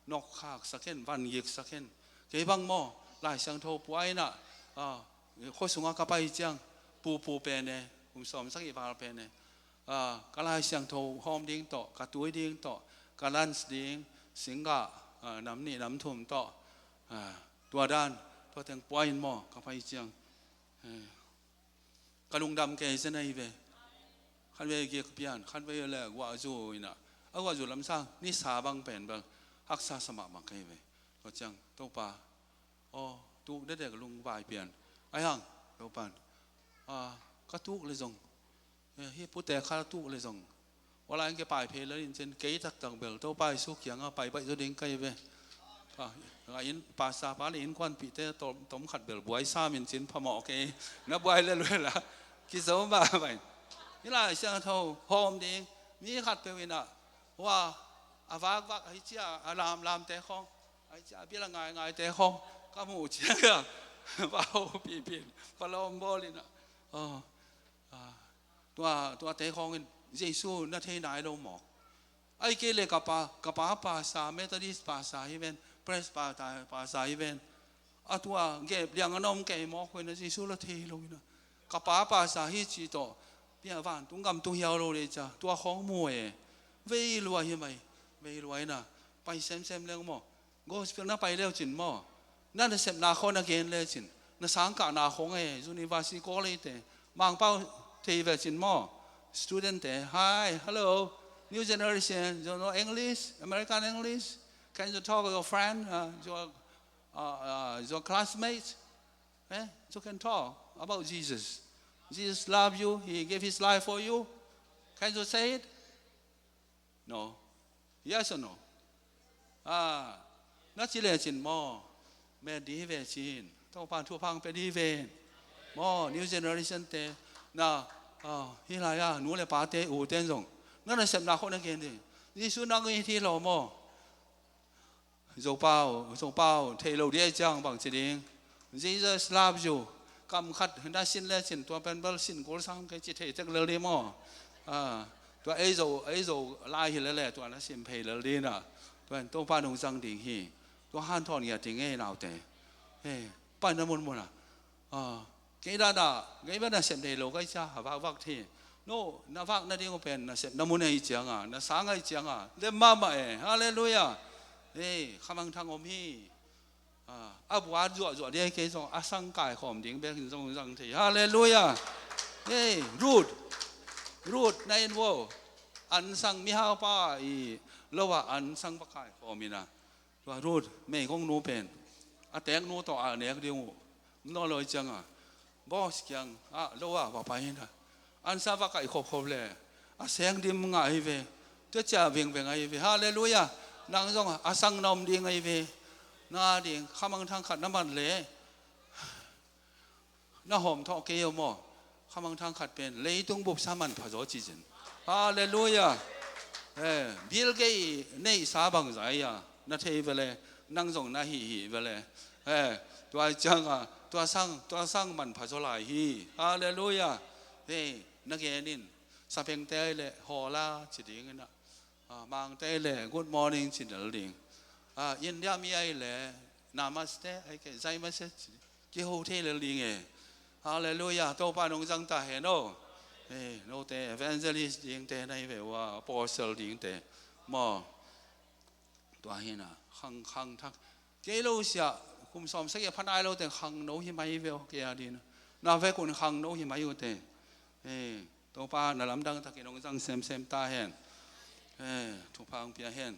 nok khak sak hen, van gik sak hen. Kei bang maw, Lai Siangtho pua ina, ah, khua sunga ka pai ciang, pupu pen e, kum sawm sagih val pen e. Ah, ka Lai Siangtho hawm ding tawh, ka tui ding tawh, ka lunch ding, singgah, ah, nam nih nam thum tawh, ah, tua dan, tua teng pua in maw, ka pai ciang. Eh, ka lungdam kei zen ahi ve. Khatvei gik pian, khatvei le guahzu ina. A guahzu lamsang, nisa bang pen bel, haksa sa mahmah kei ve. Tua ciang, Topa, aw, tuk dede ka lungvai pian. Ai hang, Topan, ah, ka tuk le zong. Eh, hi pute kha tuk le zong. Wala in ke pai phei le in cin, kei taktak bel, Topa Jesu kianga pai baih zo ding kai ve. Ah, nga in, pasa pa le in kuan pite, tom, tom khat bel, buai sam in cin, phamawh kei, na buai le lue la. Kizo ma bai. Hi Lai Siangtho, hawm ding, mi khat peuh ina, wa, a vak vak, ahi cia, a lam lam te khong, ahi cia, a bil a ngai ngai te khong, ka mu cia, va ho pi pin, va lawm bawl ina. Oh, ah, tua, tua te khawngin Jesu na thei nai lo mawk. Ai kei le ka pa, ka pa pasa, Methodist pasa hi ven, Pres pa ta, pasa hi ven. A tua gep liang a na om kei mawk hoina Jesu la thei lo ina. Ka pa pasa hi ci tawh. Pia vantung gam tung hiau lo le cia. Tua khawng mu e. Vei lua hi mai. Vei lua ina. Pai semsem leng maw. Gospel na pai leu cin maw. Na nasepna khawng na gen le cin. Na sangkahna khawng e, university college te. Mangpau thei ve cin maw. Student te. Hi, hello. New generation. You know English? American English? Can you talk with your friend? Uh, your, uh, uh, your classmate? Eh? You can talk about Jesus. Jesus love you. He gave his life for you. Can you say it? No. Yes or no? Ah, na ci le cin maw. met dih hi ve ci-in, Topa thupha pia dih hi ve. Maw, new generation te na, ah, hih lai-a nu le pate, ute in zong na nasepna khawng na gen dih. Jesu nang it hi lo maw? Zopau, Zopau, thei lo dih ahih ciang bang ci ding? Jesus loves you. Kam khat na sin lecin tua pen bel sin kul sang kei ci thei tek lel dih maw? Ah, tua ei Zo, ei Zo lai hi lele tua na sim phei lel dih na. Tua in Topa nong zang ding hi. Tua hanthawn ngiat ding ei naute. Hei, pai na munmun a. Ah, kei dan a, kei bel nasep nei lo ka hih ciang a vakvak thei. No, na vak nading uh pen nasepna mun ahih ciang a, na sang ahih ciang a lem mahmah e. Halleluiah. Hei, khamangthang om hi. Ah, a buat zuahzuah dih ahih kei zong a sang kaikhawm ding bek in zong zang thei. Halleluiah. Hei, Ruth. Ruth na en vo. An sang mihaupa i lo a an sang va kaikhawm in a. Tua Ruth meigong nu pen a teek nu tawh a nek ding uh. Om nawn lo ahih ciang a, boss kiang ah lo a va pai hi na. An sang va kaih khopkhop le a seng dim ngah hi ve. Tua ciang vengveng ahi ve. Halleluiah. Nang zong a sang na om ding ahi ve. Na ding khamangthang khat na man le na hawm thawh kei uh maw? Khamangthang khat pen leitung bupsa manpha zaw ci zen. Halleluiah. Eh, Bill Gates neihsa bangzah hi a, na thei ve le, nang zong na hih hi ve le. Eh, tua ciang a, tua sang, tua sang manpha zaw lai hi. Halleluiah. Eh, na gen in, sapengte le hawla ci ding in a. Ah, Mangte le good morning ci lel ding. Ah, India mi ahi le namaste, ahi kei jai mase ci, kiho thei lel ding e. Halleluiah. Topa nong zang ta hen o. Eh, note evangelist dingte na hi ve ua, apostle dingte maw? Tua hi na, khang, khangthak. Kei lo sia, kum sawm sagih a pha nai lo te khangno hi mai ve o, kei a ding. Na vek un khangno hi mai uh te. Eh, Topa na lamdang takin hong zang semsem ta hen. Eh, thupha hong pia hen.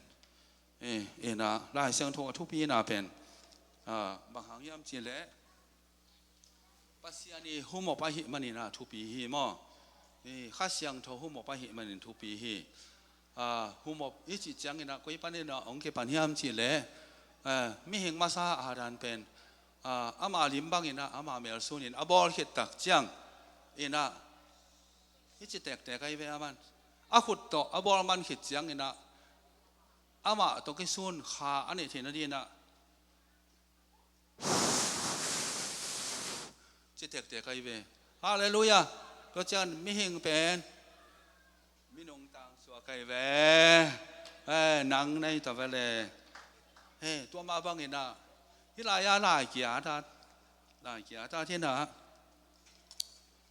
Eh, ina, Lai Siangtho a thupina pen, ah, bang hang hiam cih leh Pasian i humop ahih manin a thupi hi maw? Eh, Kha Siangtho humop ahih manin thupi hi. Ah, humop i cih ciangin a koi panin a hong kipan hiam cih leh, eh, mihing masa Adam pen, ah, ama lim bangin a, ama mel sunin a bawl khit tak ciangin a, i ci tektek ahi ve a man. A khut tawh a bawl man khit ciangin a, amah tawh kisun kha a neih theihna dingin a, ci tektek ahi ve. Halleluiah. Tua ciang mihing pen minung tangsuak ahi ve. Eh, nang nei ta ve le. He, tua mah bangin a, hih lai-a lai kia ta, lai kia ta hi na.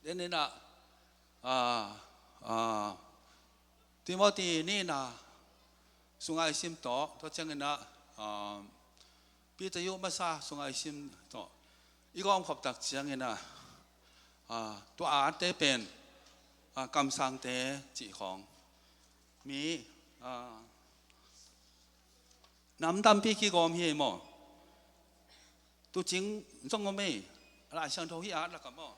Den in a, ah, ah, Timothy nihna sungah i sim tawh, tua ciangin a, ah, Peter yu masa sungah i sim tawh i gawmkhop tak ciangin a, ah, tua atte pen, ah, kamsangte cih khawng. Mi, ah, nam tampi kigawm hi ei maw? Tuucing zong om ei. Lai Siangtho hih at lakah maw?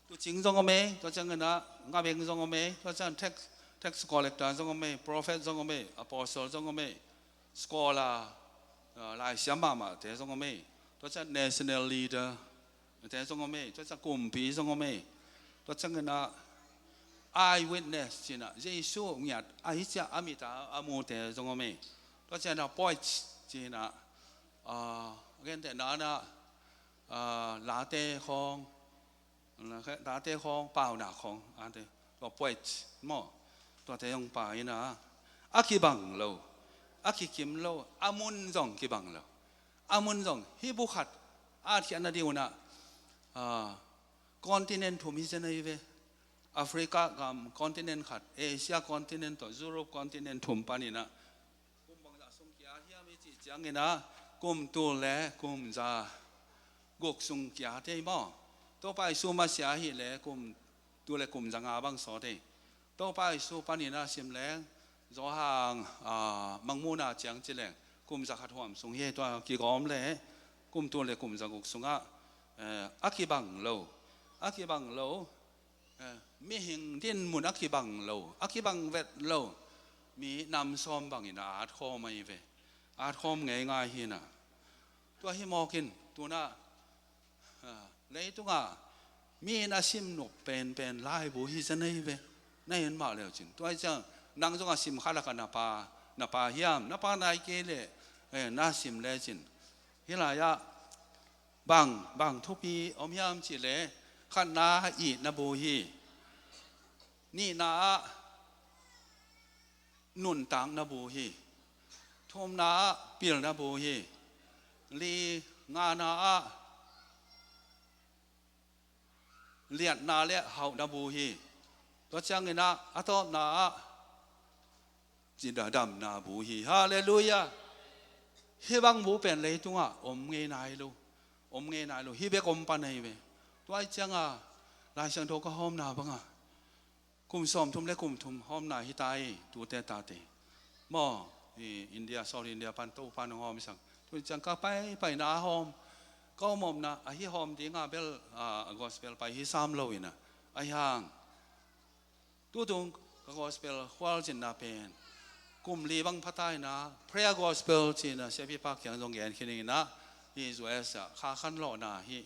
Tuucing zong om ei, tua ciangin a ngabeng zong om ei, tua ciang tax, tax collector zong om ei, prophet zong om ei, apostle zong om ei, scholar, ah, laisiam mahmahte zong om ei, tua ciang national leader te zong om ei, tua ciang kumpi zong om ei, tua ciangin a eyewitness ci-in a Jesu ngiat ahi ciah a mit a a mute zong om ei, tua ciangin a poets ci-in a, ah, gentehna in a, ah, late khawng, late khawng, paunak khawng, ate, tua poets maw? Tuate hong pia in a, a kibang lo, a kikim lo, a mun zong kibang lo. A mun zong, hih bu khat a atkhiatna ding un a, ah, continent thum hi zen ahi ve. Africa gam continent khat, Asia continent tawh Europe continent thum panin a, kum bangzah sung kia hiam i cih ciangin a, kum tul le kum za guk sung kia thei maw? Topa Jesu masiah ahih leh kum tul le kum za nga bang sawt thei. Topa Jesu panin a sim leng, Johan, ah, Mangmuhna ciang ci leng, kum za khat huam sung hi, tua kigawm le kum tul le kum za guk sungah, eh, a kibang lo, a kibang lo, eh, mihing dinmun a kibang lo, a kibang vet lo, mi nam sawm bangin a atkhawm ahi ve. Atkhawm ngeingai hi na. Tua hi mawkin, Tuna, ah, leitungah mi na sim nop penpen laibu hi zen ei ve. Na en mah leu cin. Tua hi ciang nang zong a sim kha laka na pa, na pa hiam, na pa nai kei leh, eh, na sim le cin. Hih lai-ah bang, bang thupi om hiam cih leh khatna ah itna bu hi. Nihna ah nuntakna bu hi. Thumna ah pilna bu hi. Li, ngana ah liatna le hauhna bu hi. Tua ciangin ah a tawpna ah cidadamna bu hi. Halleluiah. Hih bang bu pen leitungah om ngei nai lo. Om ngei nai lo. Hih bek om pan ahi ve. Tua hi ciangah Lai Siangtho ka hawmna bangah kum sawmthum le kum thum hawmna hi ta hi, tute tate. Maw, i India, South India pan Topa'n hong hawm hi sak. Tu ciang ka paipaina a hawm, ka om omna a hi hawm dinga bel, a, a gospel pai hi sam lo ina. Ahi hang tutung ka gospel khual cinna pen kum li bang phata ina, prayer gospel cina siapi pa kiang zong gen khin ina, hi U S a kha khan lawhna hi.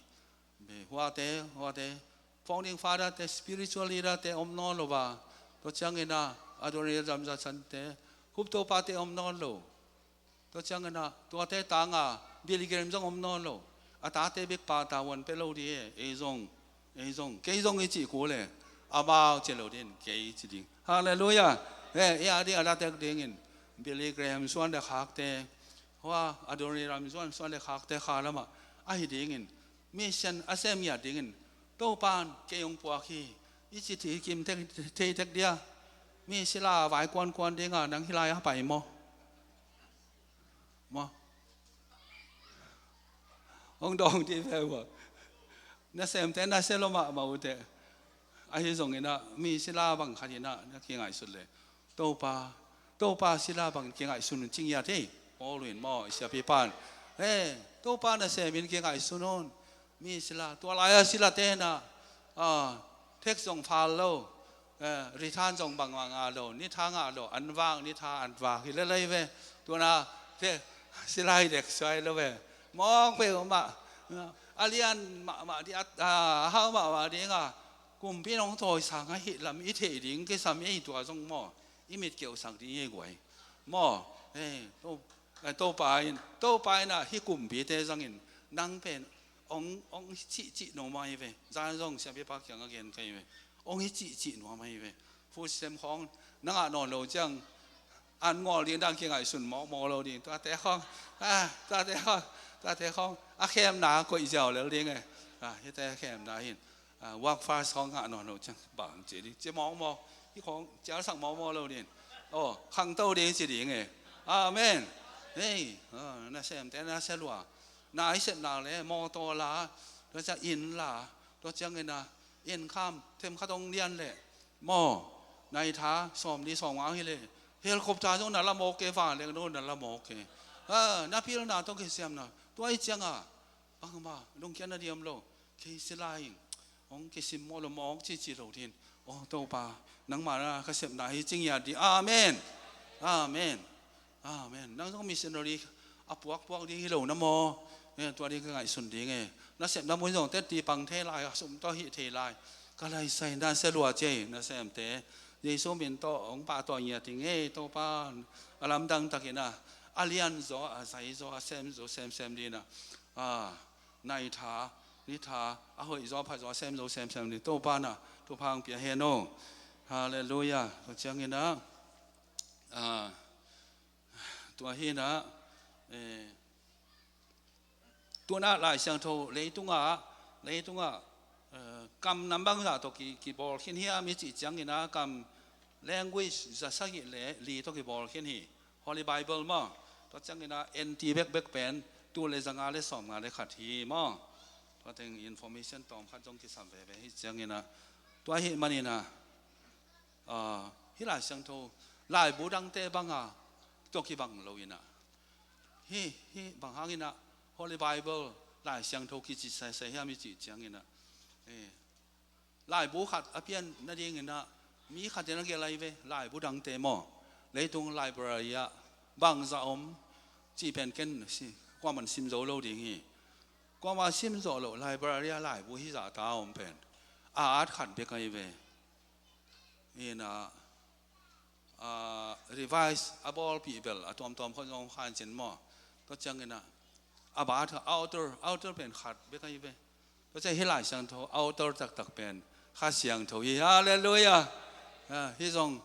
Huate, huate, founding father te, spiritual leader te om nawn lo a. Tua ciangin ah, Adoniram Judson te, Huptopa te om nawn lo. Tua ciangin ah, tuate tanga Billy Graham zong om nawn lo. A tate bek pa tavuan pe lo di e, ei zong, ei zong, kei zong i cih kul e. Amau ci lo din, kei ci ding. Halleluiah. Eh, ei a ding a datek dingin Billy Graham suan le khakte, hua Adoniram suan, suan le khakte kha lamah ahi dingin, mission a sem ngiat dingin Topa'n kei hong puak hi. I ci thei kim thei tek dia. Mi sila vai kuankuan dinga nang hi lai a pai maw? Maw? Hong dawng dih ve uh a. Nasemte nasia lo mahmah uh teh. Ahi zongin ah mi sila bang khat in ah na kingaihsut leh Topa, Topa sila bangin kingaihsun un ci ngiat hi. Paul in maw, i siapi pan, he, Topa nasemin kingaihsun un. Mi sila, tua lai-a silate na, a, thek zong phal lo, eh, rithan zong bangmah ngah lo, nitha ngah lo, an vak, nitha an vak hi lelei ve. Tuna, thek, sila hi dek suai lo ve. Mawk peuh mah, a lian mahmah ding, a, a hau mahmah ding a, kumpi nong tawisang ahih lam i theih ding kisam ei tua zong maw, i mit keuhsak ding ei guai. Maw, eh, to, eh, Topa in, Topa in ah hih kumpite zangin nang pen ong, ong cihcih nuam ahi ve. Zan zong siapipa kiang a gen ka hi ve. Ong hi cihcih nuam ahi ve. Food stamp khawng na ngah nawn lo ciang an ngawl ding dan kingaihsun mawkmawk lo ding. Tuate khawng, ah, tuate khawng, tuate khawng a khemna koih ziau lel ding e. Ah, hihte a khemna hin. Ah, work fast khawng ngah nawn lo ciang bang ci ding, ci mawkmawk, hih khawng cialsak mawkmawk lo ding. Aw, khangto ding ci ding e. Amen. Hei, ah, nasemte nasia lua, na i sepna le mawtaw la, tua ciang inn la, tua ciangin ah inn kham themkhat hong lian leh maw, na i tha sawmli sawmnga hi leh helicopter zong na la mawk e, vanleng zong na la mawk e. Ah, na pilna tawh kisiamna tua i cianga bangmah lungkiatna diam lo. Kei sila in hong kisim mawh lo, mawk cici lo din. Aw Topa, nangma na ka sepna hi ci ngiat ding. Amen. Amen. Amen. Nang zong missionary a puakpuak ding hi lo na maw? Eh, tua ding ka ngaihsun ding e. Na sepna mun zong teti pang thei lai, a sum tawh hih thei lai. Ka laisai na sia lua ciai, nasemte Jesu min tawh hong pahtawi ngiat ding e. Topa a lamdang takin ah a lian zaw, a zai zaw, a sem zaw semsem ding ah, ah, na i tha, ni tha, a hoih zaw, a phat zaw, a sem zaw semsem ding Topa na thupha hong pia hen aw. Halleluiah. Tua ciangin ah, ah, tua hi in ah, eh, tuna Lai Siangtho leitungah, leitungah, eh, kam nam bangzah tawh ki, kibawl khin hiam i cih ciangin ah kam language za sagih le li tawh kibawl khin hi. Holy Bible maw? Tua ciangin ah N T bekbek pen tul le zanga le sawmnga le khat hi maw? Tua teng information tawm khat zong kisam veve hi ciangin ah, tua hi manin ah, ah, hih Lai Siangtho laibu dangte banga tawh kibang lo in ah, hih, hih bang hangin ah Holy Bible Lai Siangtho kici saisai hiam i cih ciangin ah, eh, laibu khat a pian nadingin ah mi khat in a gelh lai ve, laibu dangte maw? Leitung library ah bangzah om cih pen ken si, kuaman sim zo lo ding hi. Kuamah sim zawh loh library ah laibu hizah ta om pen a at khat bek ahi ve. Ina, a, revise a bawlpih bel a tuamtuam khawng zong khan cin maw? Tua ciangin a, a bat kha author, author pen khat bek ahi ve. Tua ciang hih Lai Siangtho author taktak pen Kha Siangtho hi. Halleluiah. A, hih zong,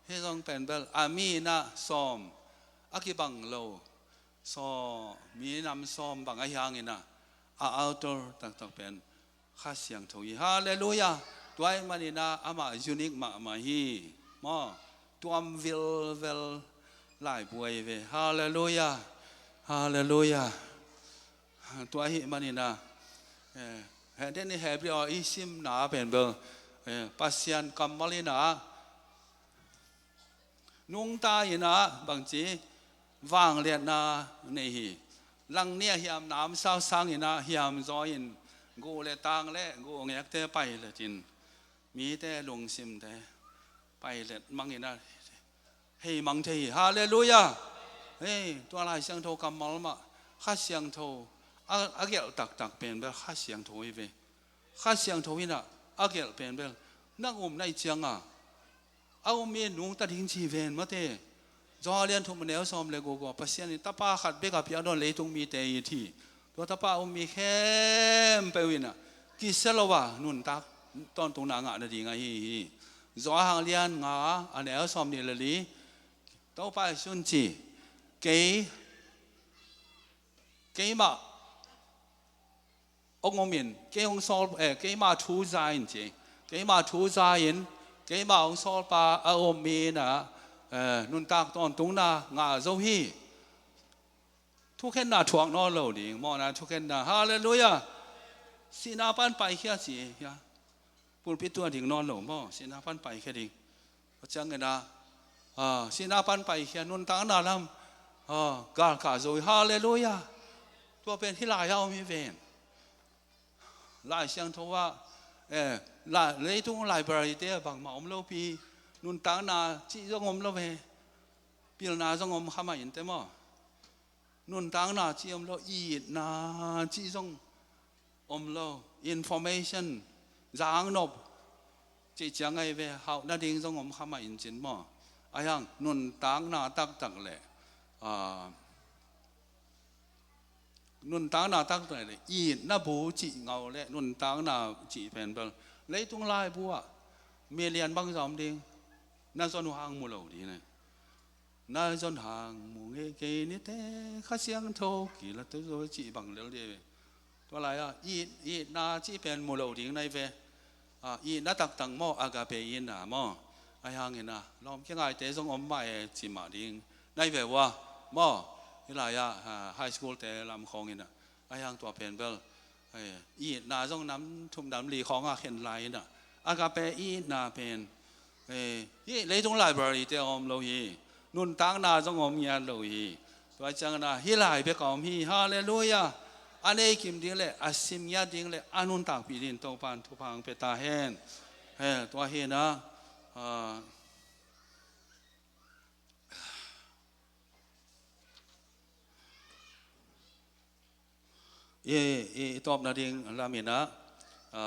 hih zong pen bel a mi ina sawm a kibang lo, sawm, minam sawm bang ahi hangin a, a author taktak pen Kha Siangtho hi. Halleluiah. Tua ahih manin a amah unique mahmah hi. Maw, tuam vilvel laibu ahi ve. Halleluiah. Halleluiah. Tua ahih manin a, eh, hehte ni Hebrew aw i simna pen bel, eh, Pasian kammal ina nungta ina bangci vangliatna nei hi. Langni a hiam namsau sang ina hiam zaw in guh le tang le guh ngekte pailet in mite lungsimte pailet mang ina hei mang thei hi. Halleluiah. Hei, tua Lai Siangtho kammal mah Kha Siangtho a, a gelh taktak pen bel Kha Siangtho hi ve. Kha Siangtho ina a gelh pen bel nang um na hih cianga a um mi nungta ding ci ven mate. Johan lian thum a neu sawm le guk ah Pasian in tapa khat bek a piak dawn leitung mite it hi. Tua tapa a um mi khempeuh ina kisia lo a nuntak tawntungna ngah nading ahi hi. Johan lian nga a neu sawm nih le li, Topa Jesu'n ci, kei, keimah hong om in, kei hong sawl, eh, keima thu za in ci. Keima thu za in, keima hong sawlpa a om mi ina, eh, nuntak tawntungna ngah zo hi. Thukhenna thuak nawn lo ding, mawhna thukhenna. Halleluiah. Sihna pan paikhia ci, hia. Pulpit tua ding nawn lo maw, sihna pan paikhia ding. Tua ciangin a, a, sihna pan paikhia nuntakna lam, a, galkah zo hi. Halleluiah. Tua pen hih lai a om hi ven. Lai Siangtho ah, eh, la, leitung library te ah bangmah om lo pi, nuntakna cih zong om lo ve. Pilna zong om kha mah in te maw? Nuntakna cih om lo, itna cih zong om lo, information, zangnop cih ciang ahi ve, hauh nading zong om kha mah in cin maw? Ahi hang nuntakna taktak le, a, nuntakna taktak le itna bu cih ngau le nuntakna cih pen bel leitung laibu ah million bang zong om ding, na zon uh hang mu lo ding ne. Na zon hang mu ngei kei nite, Kha Siangtho kila tu zo cih bang lel dih. Tua lai-ah it, itna cih pen mu lo ding nai ve. A, itna taktak maw, agape itna maw? Ahi hangin a lawm kingaite zong om mah e cih mah ding nai ve ua maw? Hih lai-ah, a, high school te lam khawngin a, ahi hang tua pen bel, e, itna zong nam thum nam li khawngah khen lai in a, agape itna pen, e, hih leitung library te a om lo hi. Nuntakna zong om ngiat lo hi. Tua ciangin a hih lai bek a om hi. Halleluiah. A nei kim ding le a sim ngiat ding le a nuntakpih ding Topa'n thupha hong pia ta hen. He, tua hi na, a, i, i, i tawpna ding lam in a, a,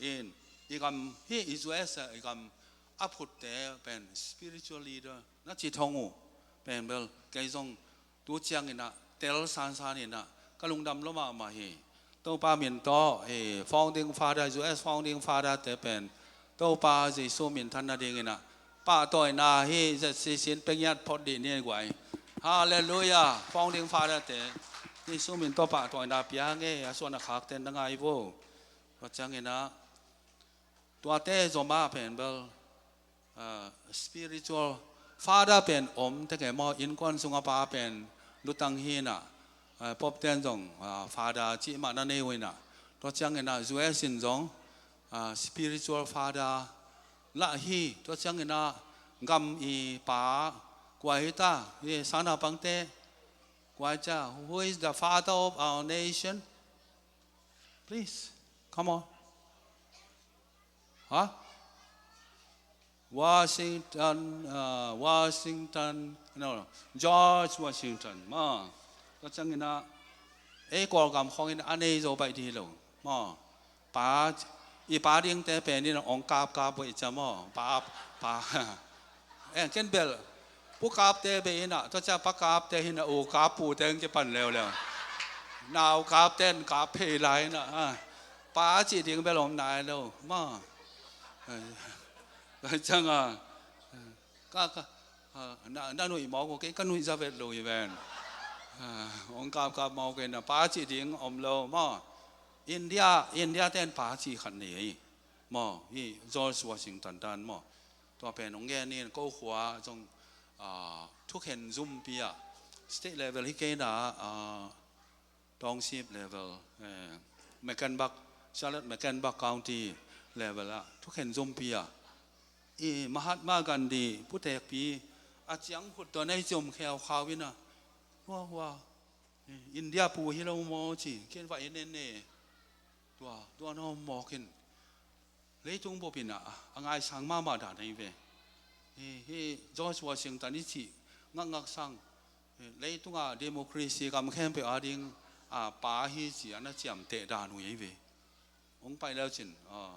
in, i gam hi, i U S a i gam a phutte pen spiritual leader na ci thong uh pen bel kei zong tu ciangin a tel sansan in a ka lungdam lua mahmah hi. Topa min tawh, eh, founding father, U S founding father te pen Topa Jesu min than nadingin a pahtawina hi, Z C C in pia ngiat phot dih ni guai. Halleluiah. Founding father te Jesu min tawh pahtawina pia nge, a suan a khak ten na ngai vo. Tua ciangin a tuate zom a pen bel, a, spiritual father pen om tek e maw, innkuan sungah pa pen lutang hi na, a, Pope ten zong, a, father cih mah na nei uh hi na. Tua ciangin a U S in zong, a, spiritual father lah hi. Tua ciangin a gam i pa kua hi ta, hi sangnaupangte kua hi ta, who is the father of our nation? Please, come on. Ha? Washington, ah, Washington, no, George Washington, maw. Tua ciangin ah, ei Kawlgam khawngin a nei zo baih dih lo, maw. Pa, i pa dingte pen in ah hong kapkap uh hi cia maw. Pa, pa. Eh, ken bel, Pu Kapte beh in ah, tua cia Pa Kapte hi in ah, U Kap pute hong kipan leuleu. Nau Kapte in kap phei lai in ah, ah. Pa cih ding bel om nai lo, maw. Tua ciang ah, ka, ka, ah, na, na nuih mawk uh, kei ka nuih zaw vet lo hi ven. Ah, hong kapkap mawk uh in ah, pa cih ding om lo, maw. India, India ten pa cih khat nei hi, maw, hi George Washington dan, maw. Tua pen hong gen in, ko khua zong, ah, thukhen zumpi ah, state level hi kei in ah, ah, township level, eh, Mecklenburg, Charlotte Mecklenburg County level ah, thukhen zumpi ah, i Mahatma Gandhi, Pu Tekpi, a ciang khut tua nei cium kheu khau in ah, hua, hua, eh, India pu hi lo maw ci, ken va en en ne. Tua, tua na om mawk in. Leitung bup in ah, a ngaisang mahmah dan ahi ve. Hi, hi George Washington i cih ngakngak sang, hi, leitungah democracy gam khempeuh ading, ah, pa hi ci a na ciamteh dan uh ahi ve. Hong pai leu cin, ah,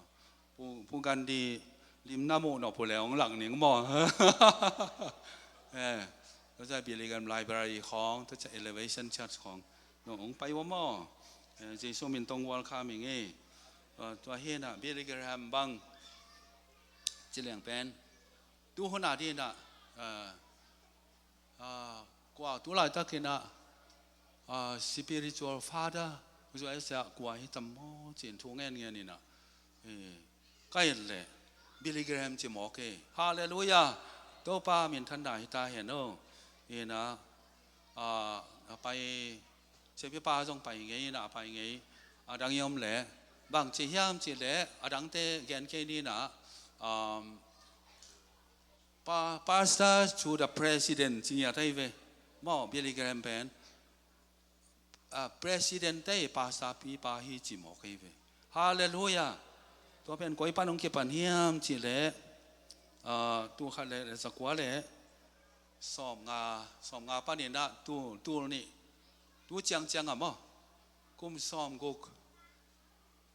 Pu, Pu Gandhi lim na muh nop uh leh hong lak ning maw. Eh, tua ciang Billy Graham Library khawng, tua ciang Elevation Church khawng. No, hong pai uh maw. Eh, Jesu min tawh welcome ing ei. Tua, tua hi in ah Billy Graham bang ci leng pen, tu hun a ding in ah, eh, ah, kua tu laitak in ah, ah, spiritual father, U S ah kua hi tam maw ci in thu ngen ngen in ah, eh, ka et leh Billy Graham ci mawk e. Halleluiah. Topa minthanna hi ta hen aw. In ah, ah, a pai, siapipa zong pai ngei in ah, a pai ngei. A dang i om leh, bang ci hiam cih leh, a dangte gen kei ni in ah, um, pa, pastor to the president ci ngiat ahi ve. Maw, Billy Graham pen, ah, president te pastor pipa hi ci mawk ahi ve. Halleluiah. Tua pen koi pan hong kipan hiam cih leh, ah, tul khat le, le zakua le sawmnga, sawmnga pan in ah tul, tul nih, tu ciangciang ah maw, kum sawmguk,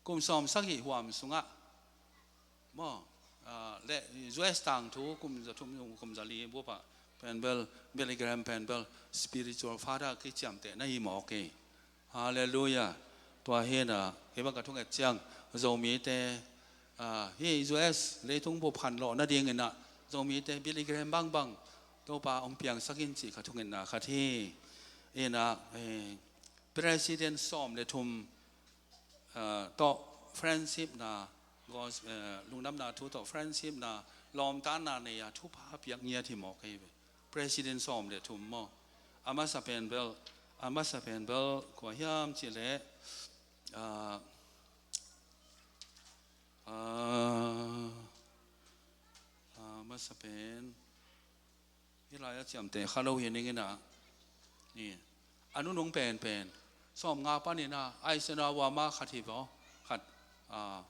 kum sawmsagih huam sungah maw, ah, le U S tangthu kum za thum, kum za li bup ah pen bel, Billy Graham pen bel spiritual father kiciamteh na hi mawk e. Halleluiah. Tua hi in ah, kei bang ka thunget ciang, Zomite, ah, hi U S leitung bup khanlawh nading in ah, Zomite Billy Graham bangbang Topa hong piangsak in cih ka thungetna khat hi. In ah, eh, president sawm le thum, ah, tawh friendship na, gos-, eh, lungdamna thu tawh friendship na, lawmtanna nei a thupha piak ngiat hi mawk ahi ve. President sawm le thum maw. A masa pen bel, a masa pen bel kua hiam cih leh, ah, ah, a masa pen, hih lai a ciamteh kha lo hi ning in ah, ni, a nunung penpen, sawmnga pan in ah, Eisenhower ma khat hi vaw, khat, ah,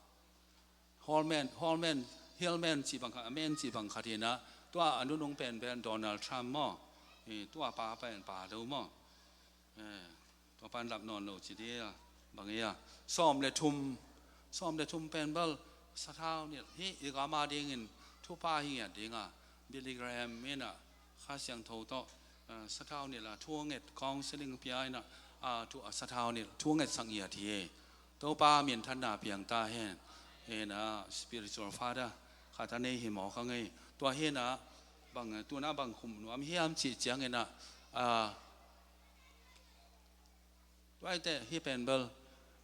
Holman, Holman, Hillman cih bang khat, a man cih bang khat hi in ah, tua a nunung penpen Donald Trump maw, eh, tua pa pen pa lo maw. Eh, tua pan lap nawn lo ci dih a, bang hi a. Sawm le thum, sawm le thum pen bel sathau nilh, hih i gam a dingin thupha hi ngiat ding a, Billy Graham in ah Kha Siangtho tawh, eh, sathau nilh a thu nget, counseling pia in ah, a thu a sathau nilh thu ngetsak ngiat hi e. Topa minthanna piang ta hen. Hi in ah spiritual father khat a nei hi mawk a ngei. Tua hi in ah bang, tu in ah bang khum nuam hiam cih ciangin ah, ah, tua ahih teh hih pen bel,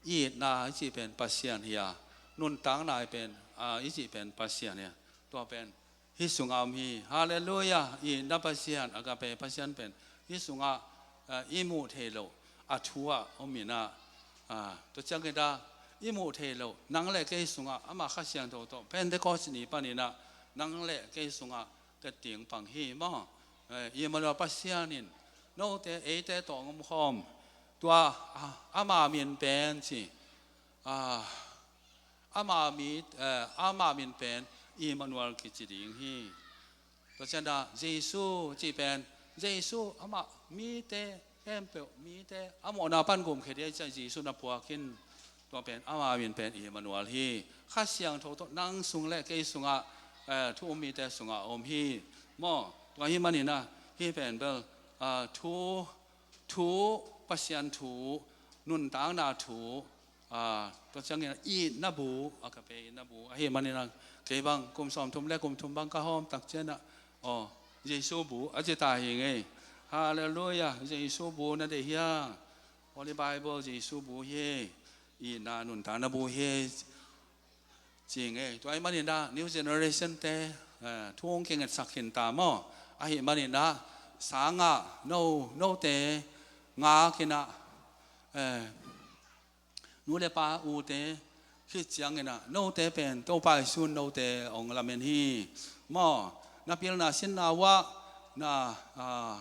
i itna i cih pen Pasian hi a, nuntakna i pen, ah, i cih pen Pasian hi a, tua pen hih sungah om hi. Halleluiah. I itna Pasian, agape Pasian pen hih sungah, ah, i muh theih loh a thu ah om in ah, ah, tua ciangin ah i muh theih loh, nang le kei sungah, ama Kha Siangtho tawh Pentecost ni pan in ah nang le kei sungah tet ding pang hi maw. Eh, Immanuel Pasian in note, eite tawh hong omkhawm. Tua, ah, ama min pen ci, ah, ama mi, eh, ama min pen Immanuel kici ding hi. Tua ciangin ah Jesu cih pen, Jesu amah mite khempeuh, mite a mawhna pan gumkhia ding ahih ciangin Jesu na phuak in. Tua pen ama min pen Immanuel hi. Kha Siangtho tawh nang sung le kei sungah, eh, thu um mite sungah a om hi. Maw, tua ahih manin ah hih pen bel, ah, thu, thu, Pasian thu, nuntakna thu, ah, tua ciangin ah itna bu, agape itna bu ahih manin ah kei bang kum sawmthum le kum thum bang ka hawm tak ciangin ah, aw, Jesu bu a ci ta hi ngei. Halleluiah, Jesu bu na deih hia? Holy Bible Jesu bu hi, itna nuntakna bu hi, ci ngei. Tua ahih manin ah new generation te, eh, thu hong kingetsak khin ta maw. Ahih manin ah sangah no, note ngak in ah, eh, nu le pa ute khit ciangin ah note pen Topa Jesu in note hong lamen hi. Maw, na pilna sinna uah na, ah,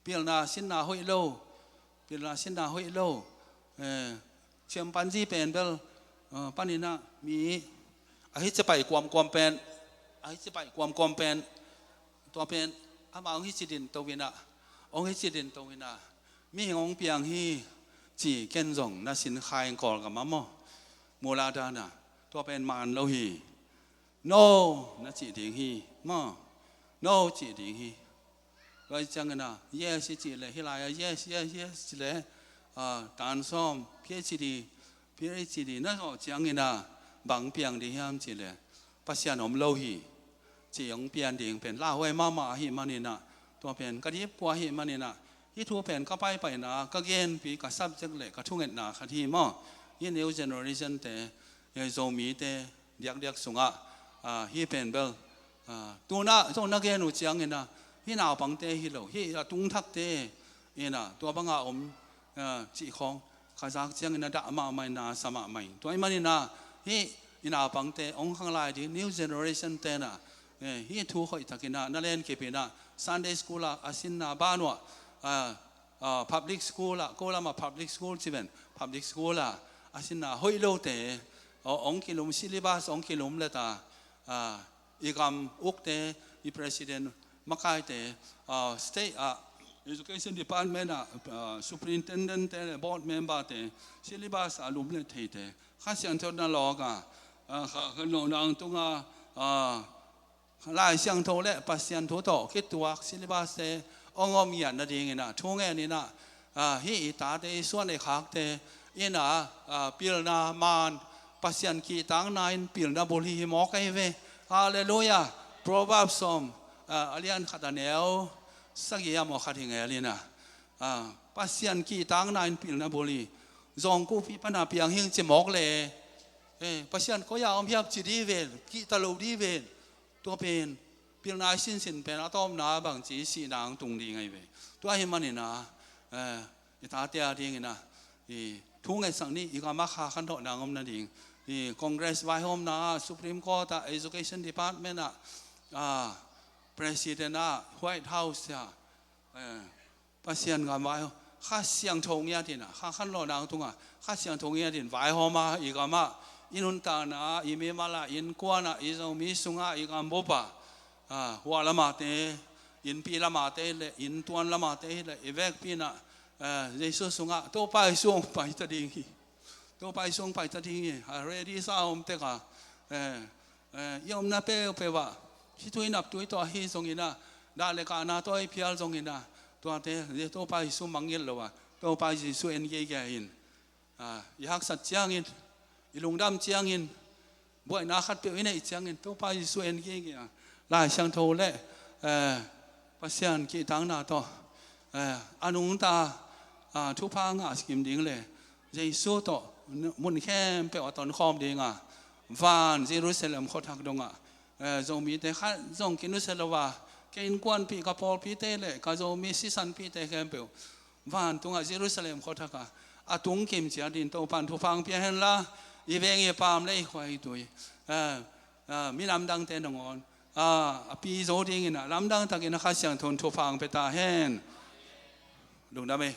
pilna sinna hoih lo, pilna sinna hoih lo, eh, chimpanzee pen bel, eh, panin ah mi a hi cipaih kuamkuam pen, a hi cipaih kuamkuam pen, tua pen amah hong hi ci din to in ah, hong hi ci din to in ah, mihing hong piang hi ci ken zong na sin kha ing Kawlgam ah maw, mula dan ah, tua pen man lo hi. No na cih ding hi maw, no cih ding hi. Tua ciangin ah yes i cih leh, hih lai ah yes, yes, yes cih leh, ah, tan sawm, PhD, PhD na zawh ciangin ah bang piang ding hiam cih leh, Pasian om lo hi ci hong pian ding pen lauhuai mahmah ahih manin ah, tua pen ka dipkua ahih manin ah, hih thu pen ka paipaina, ka genpi, ka subject le ka thungetna khat hi maw. Hih new generation te, eh, Zomite diakdiak sungah, ah, hih pen bel, ah, tu-in ah zong na gen uh ciangin ah, hih naupangte hi lo, hih a tungthakte in ah tua banga om, ah, cih khawng ka zak ciangin ah dah mahmah in, na sa mahmah in. Tua ahih manin ah hih i naupangte hong khang lai ding new generation te in ah, eh, hih thu hoihtakin ah na lenkip in ah Sunday school ah a sinna ban uah, ah, ah, public school ah, ko lamah public school ci ven, public school ah a sinna hoih lote, aw, hong kilum, syllabus hong kilum leh ta, ah, i gam ukte, i president makaite, ah, state ah, education department ah, ah, superintendent te le board member te, syllabus a lum le theite, Kha Siangtho na lawk a, ah, kha, kha no nang tunga, ah, Lai Siangtho le Pasian thu tawh kituak syllabus te hong om ngiat nadingin ah thu ngen in ah, ah, hih i tate, i suan i khakte in ah, ah, pilna man, Pasian kihtakna in pilna bul hi hi mawk ahi ve. Halleluiah. Proverbs sawm, ah, a lian khat a neu sagih a maw khat hi ngel in ah, ah, Pasian kihtakna in pilna bul hi. Zawngkuhpi pana piang hing ci mawk le, eh, Pasian koi-a om hiam ci ding ven, kihta lo ding ven. Tua pen pilna i sinsin pen a tawpna bangci sihna hong tung ding ahi ve. Tua ahih manin ah, eh, i tate a dingin ah, i thu ngetsak ni, i gam ah kha khanlawhna hong om nading. I Congress vaihawmna ah, Supreme Court ah, Education Department ah, ah, President ah, White House ah, eh, Pasian gam vai, Kha Siangtho ngiat in ah, kha khanlawhna hong tung a, Kha Siangtho ngiat in vaihawm a, i gam ah, i nuntakna ah, i mimal ah, innkuan ah, i Zomi sungah, i gambup ah, ah, hua lamate, innpi lamate le inntuan lamate hi le i vekpi in ah, eh, Jesu sungah Topa Jesu hong paita ding hi. Topa Jesu hong paita ding hi. A ready sa a om tek a, eh, eh, i omna peuhpeuh ah, khitui naptui tawh ahi zongin ah, dah le kahna tawh i phial zongin ah, tuate, eh, Topa Jesu mangngilh lo a, Topa Jesu en geige in, ah, i haksat ciangin, i lungdam ciangin, buaina khatpeuh i neih ciangin Topa Jesu en geige a, Lai Siangtho le, eh, Pasian kihtakna tawh, eh, a nungta, ah, thupha ngah kim ding le Jesu tawh mun khempeuh a tonkhawm ding a, van Jerusalem khuathak dongah, eh, Zomite khat zong kinusia lo a, ka innkuanpih, ka pawlpite le ka Zomi sisanpihte khempeuh vantungah Jerusalem khuathak ah a tungkim ciat dingin Topa'n thupha hong pia hen la, i veng i paam le i khua i tui, ah, ah, minam dangte nangawn, ah, a pi zo dingin ah lamdang takin a Kha Siangtho in thupha hong pia ta hen. Lungdam ei.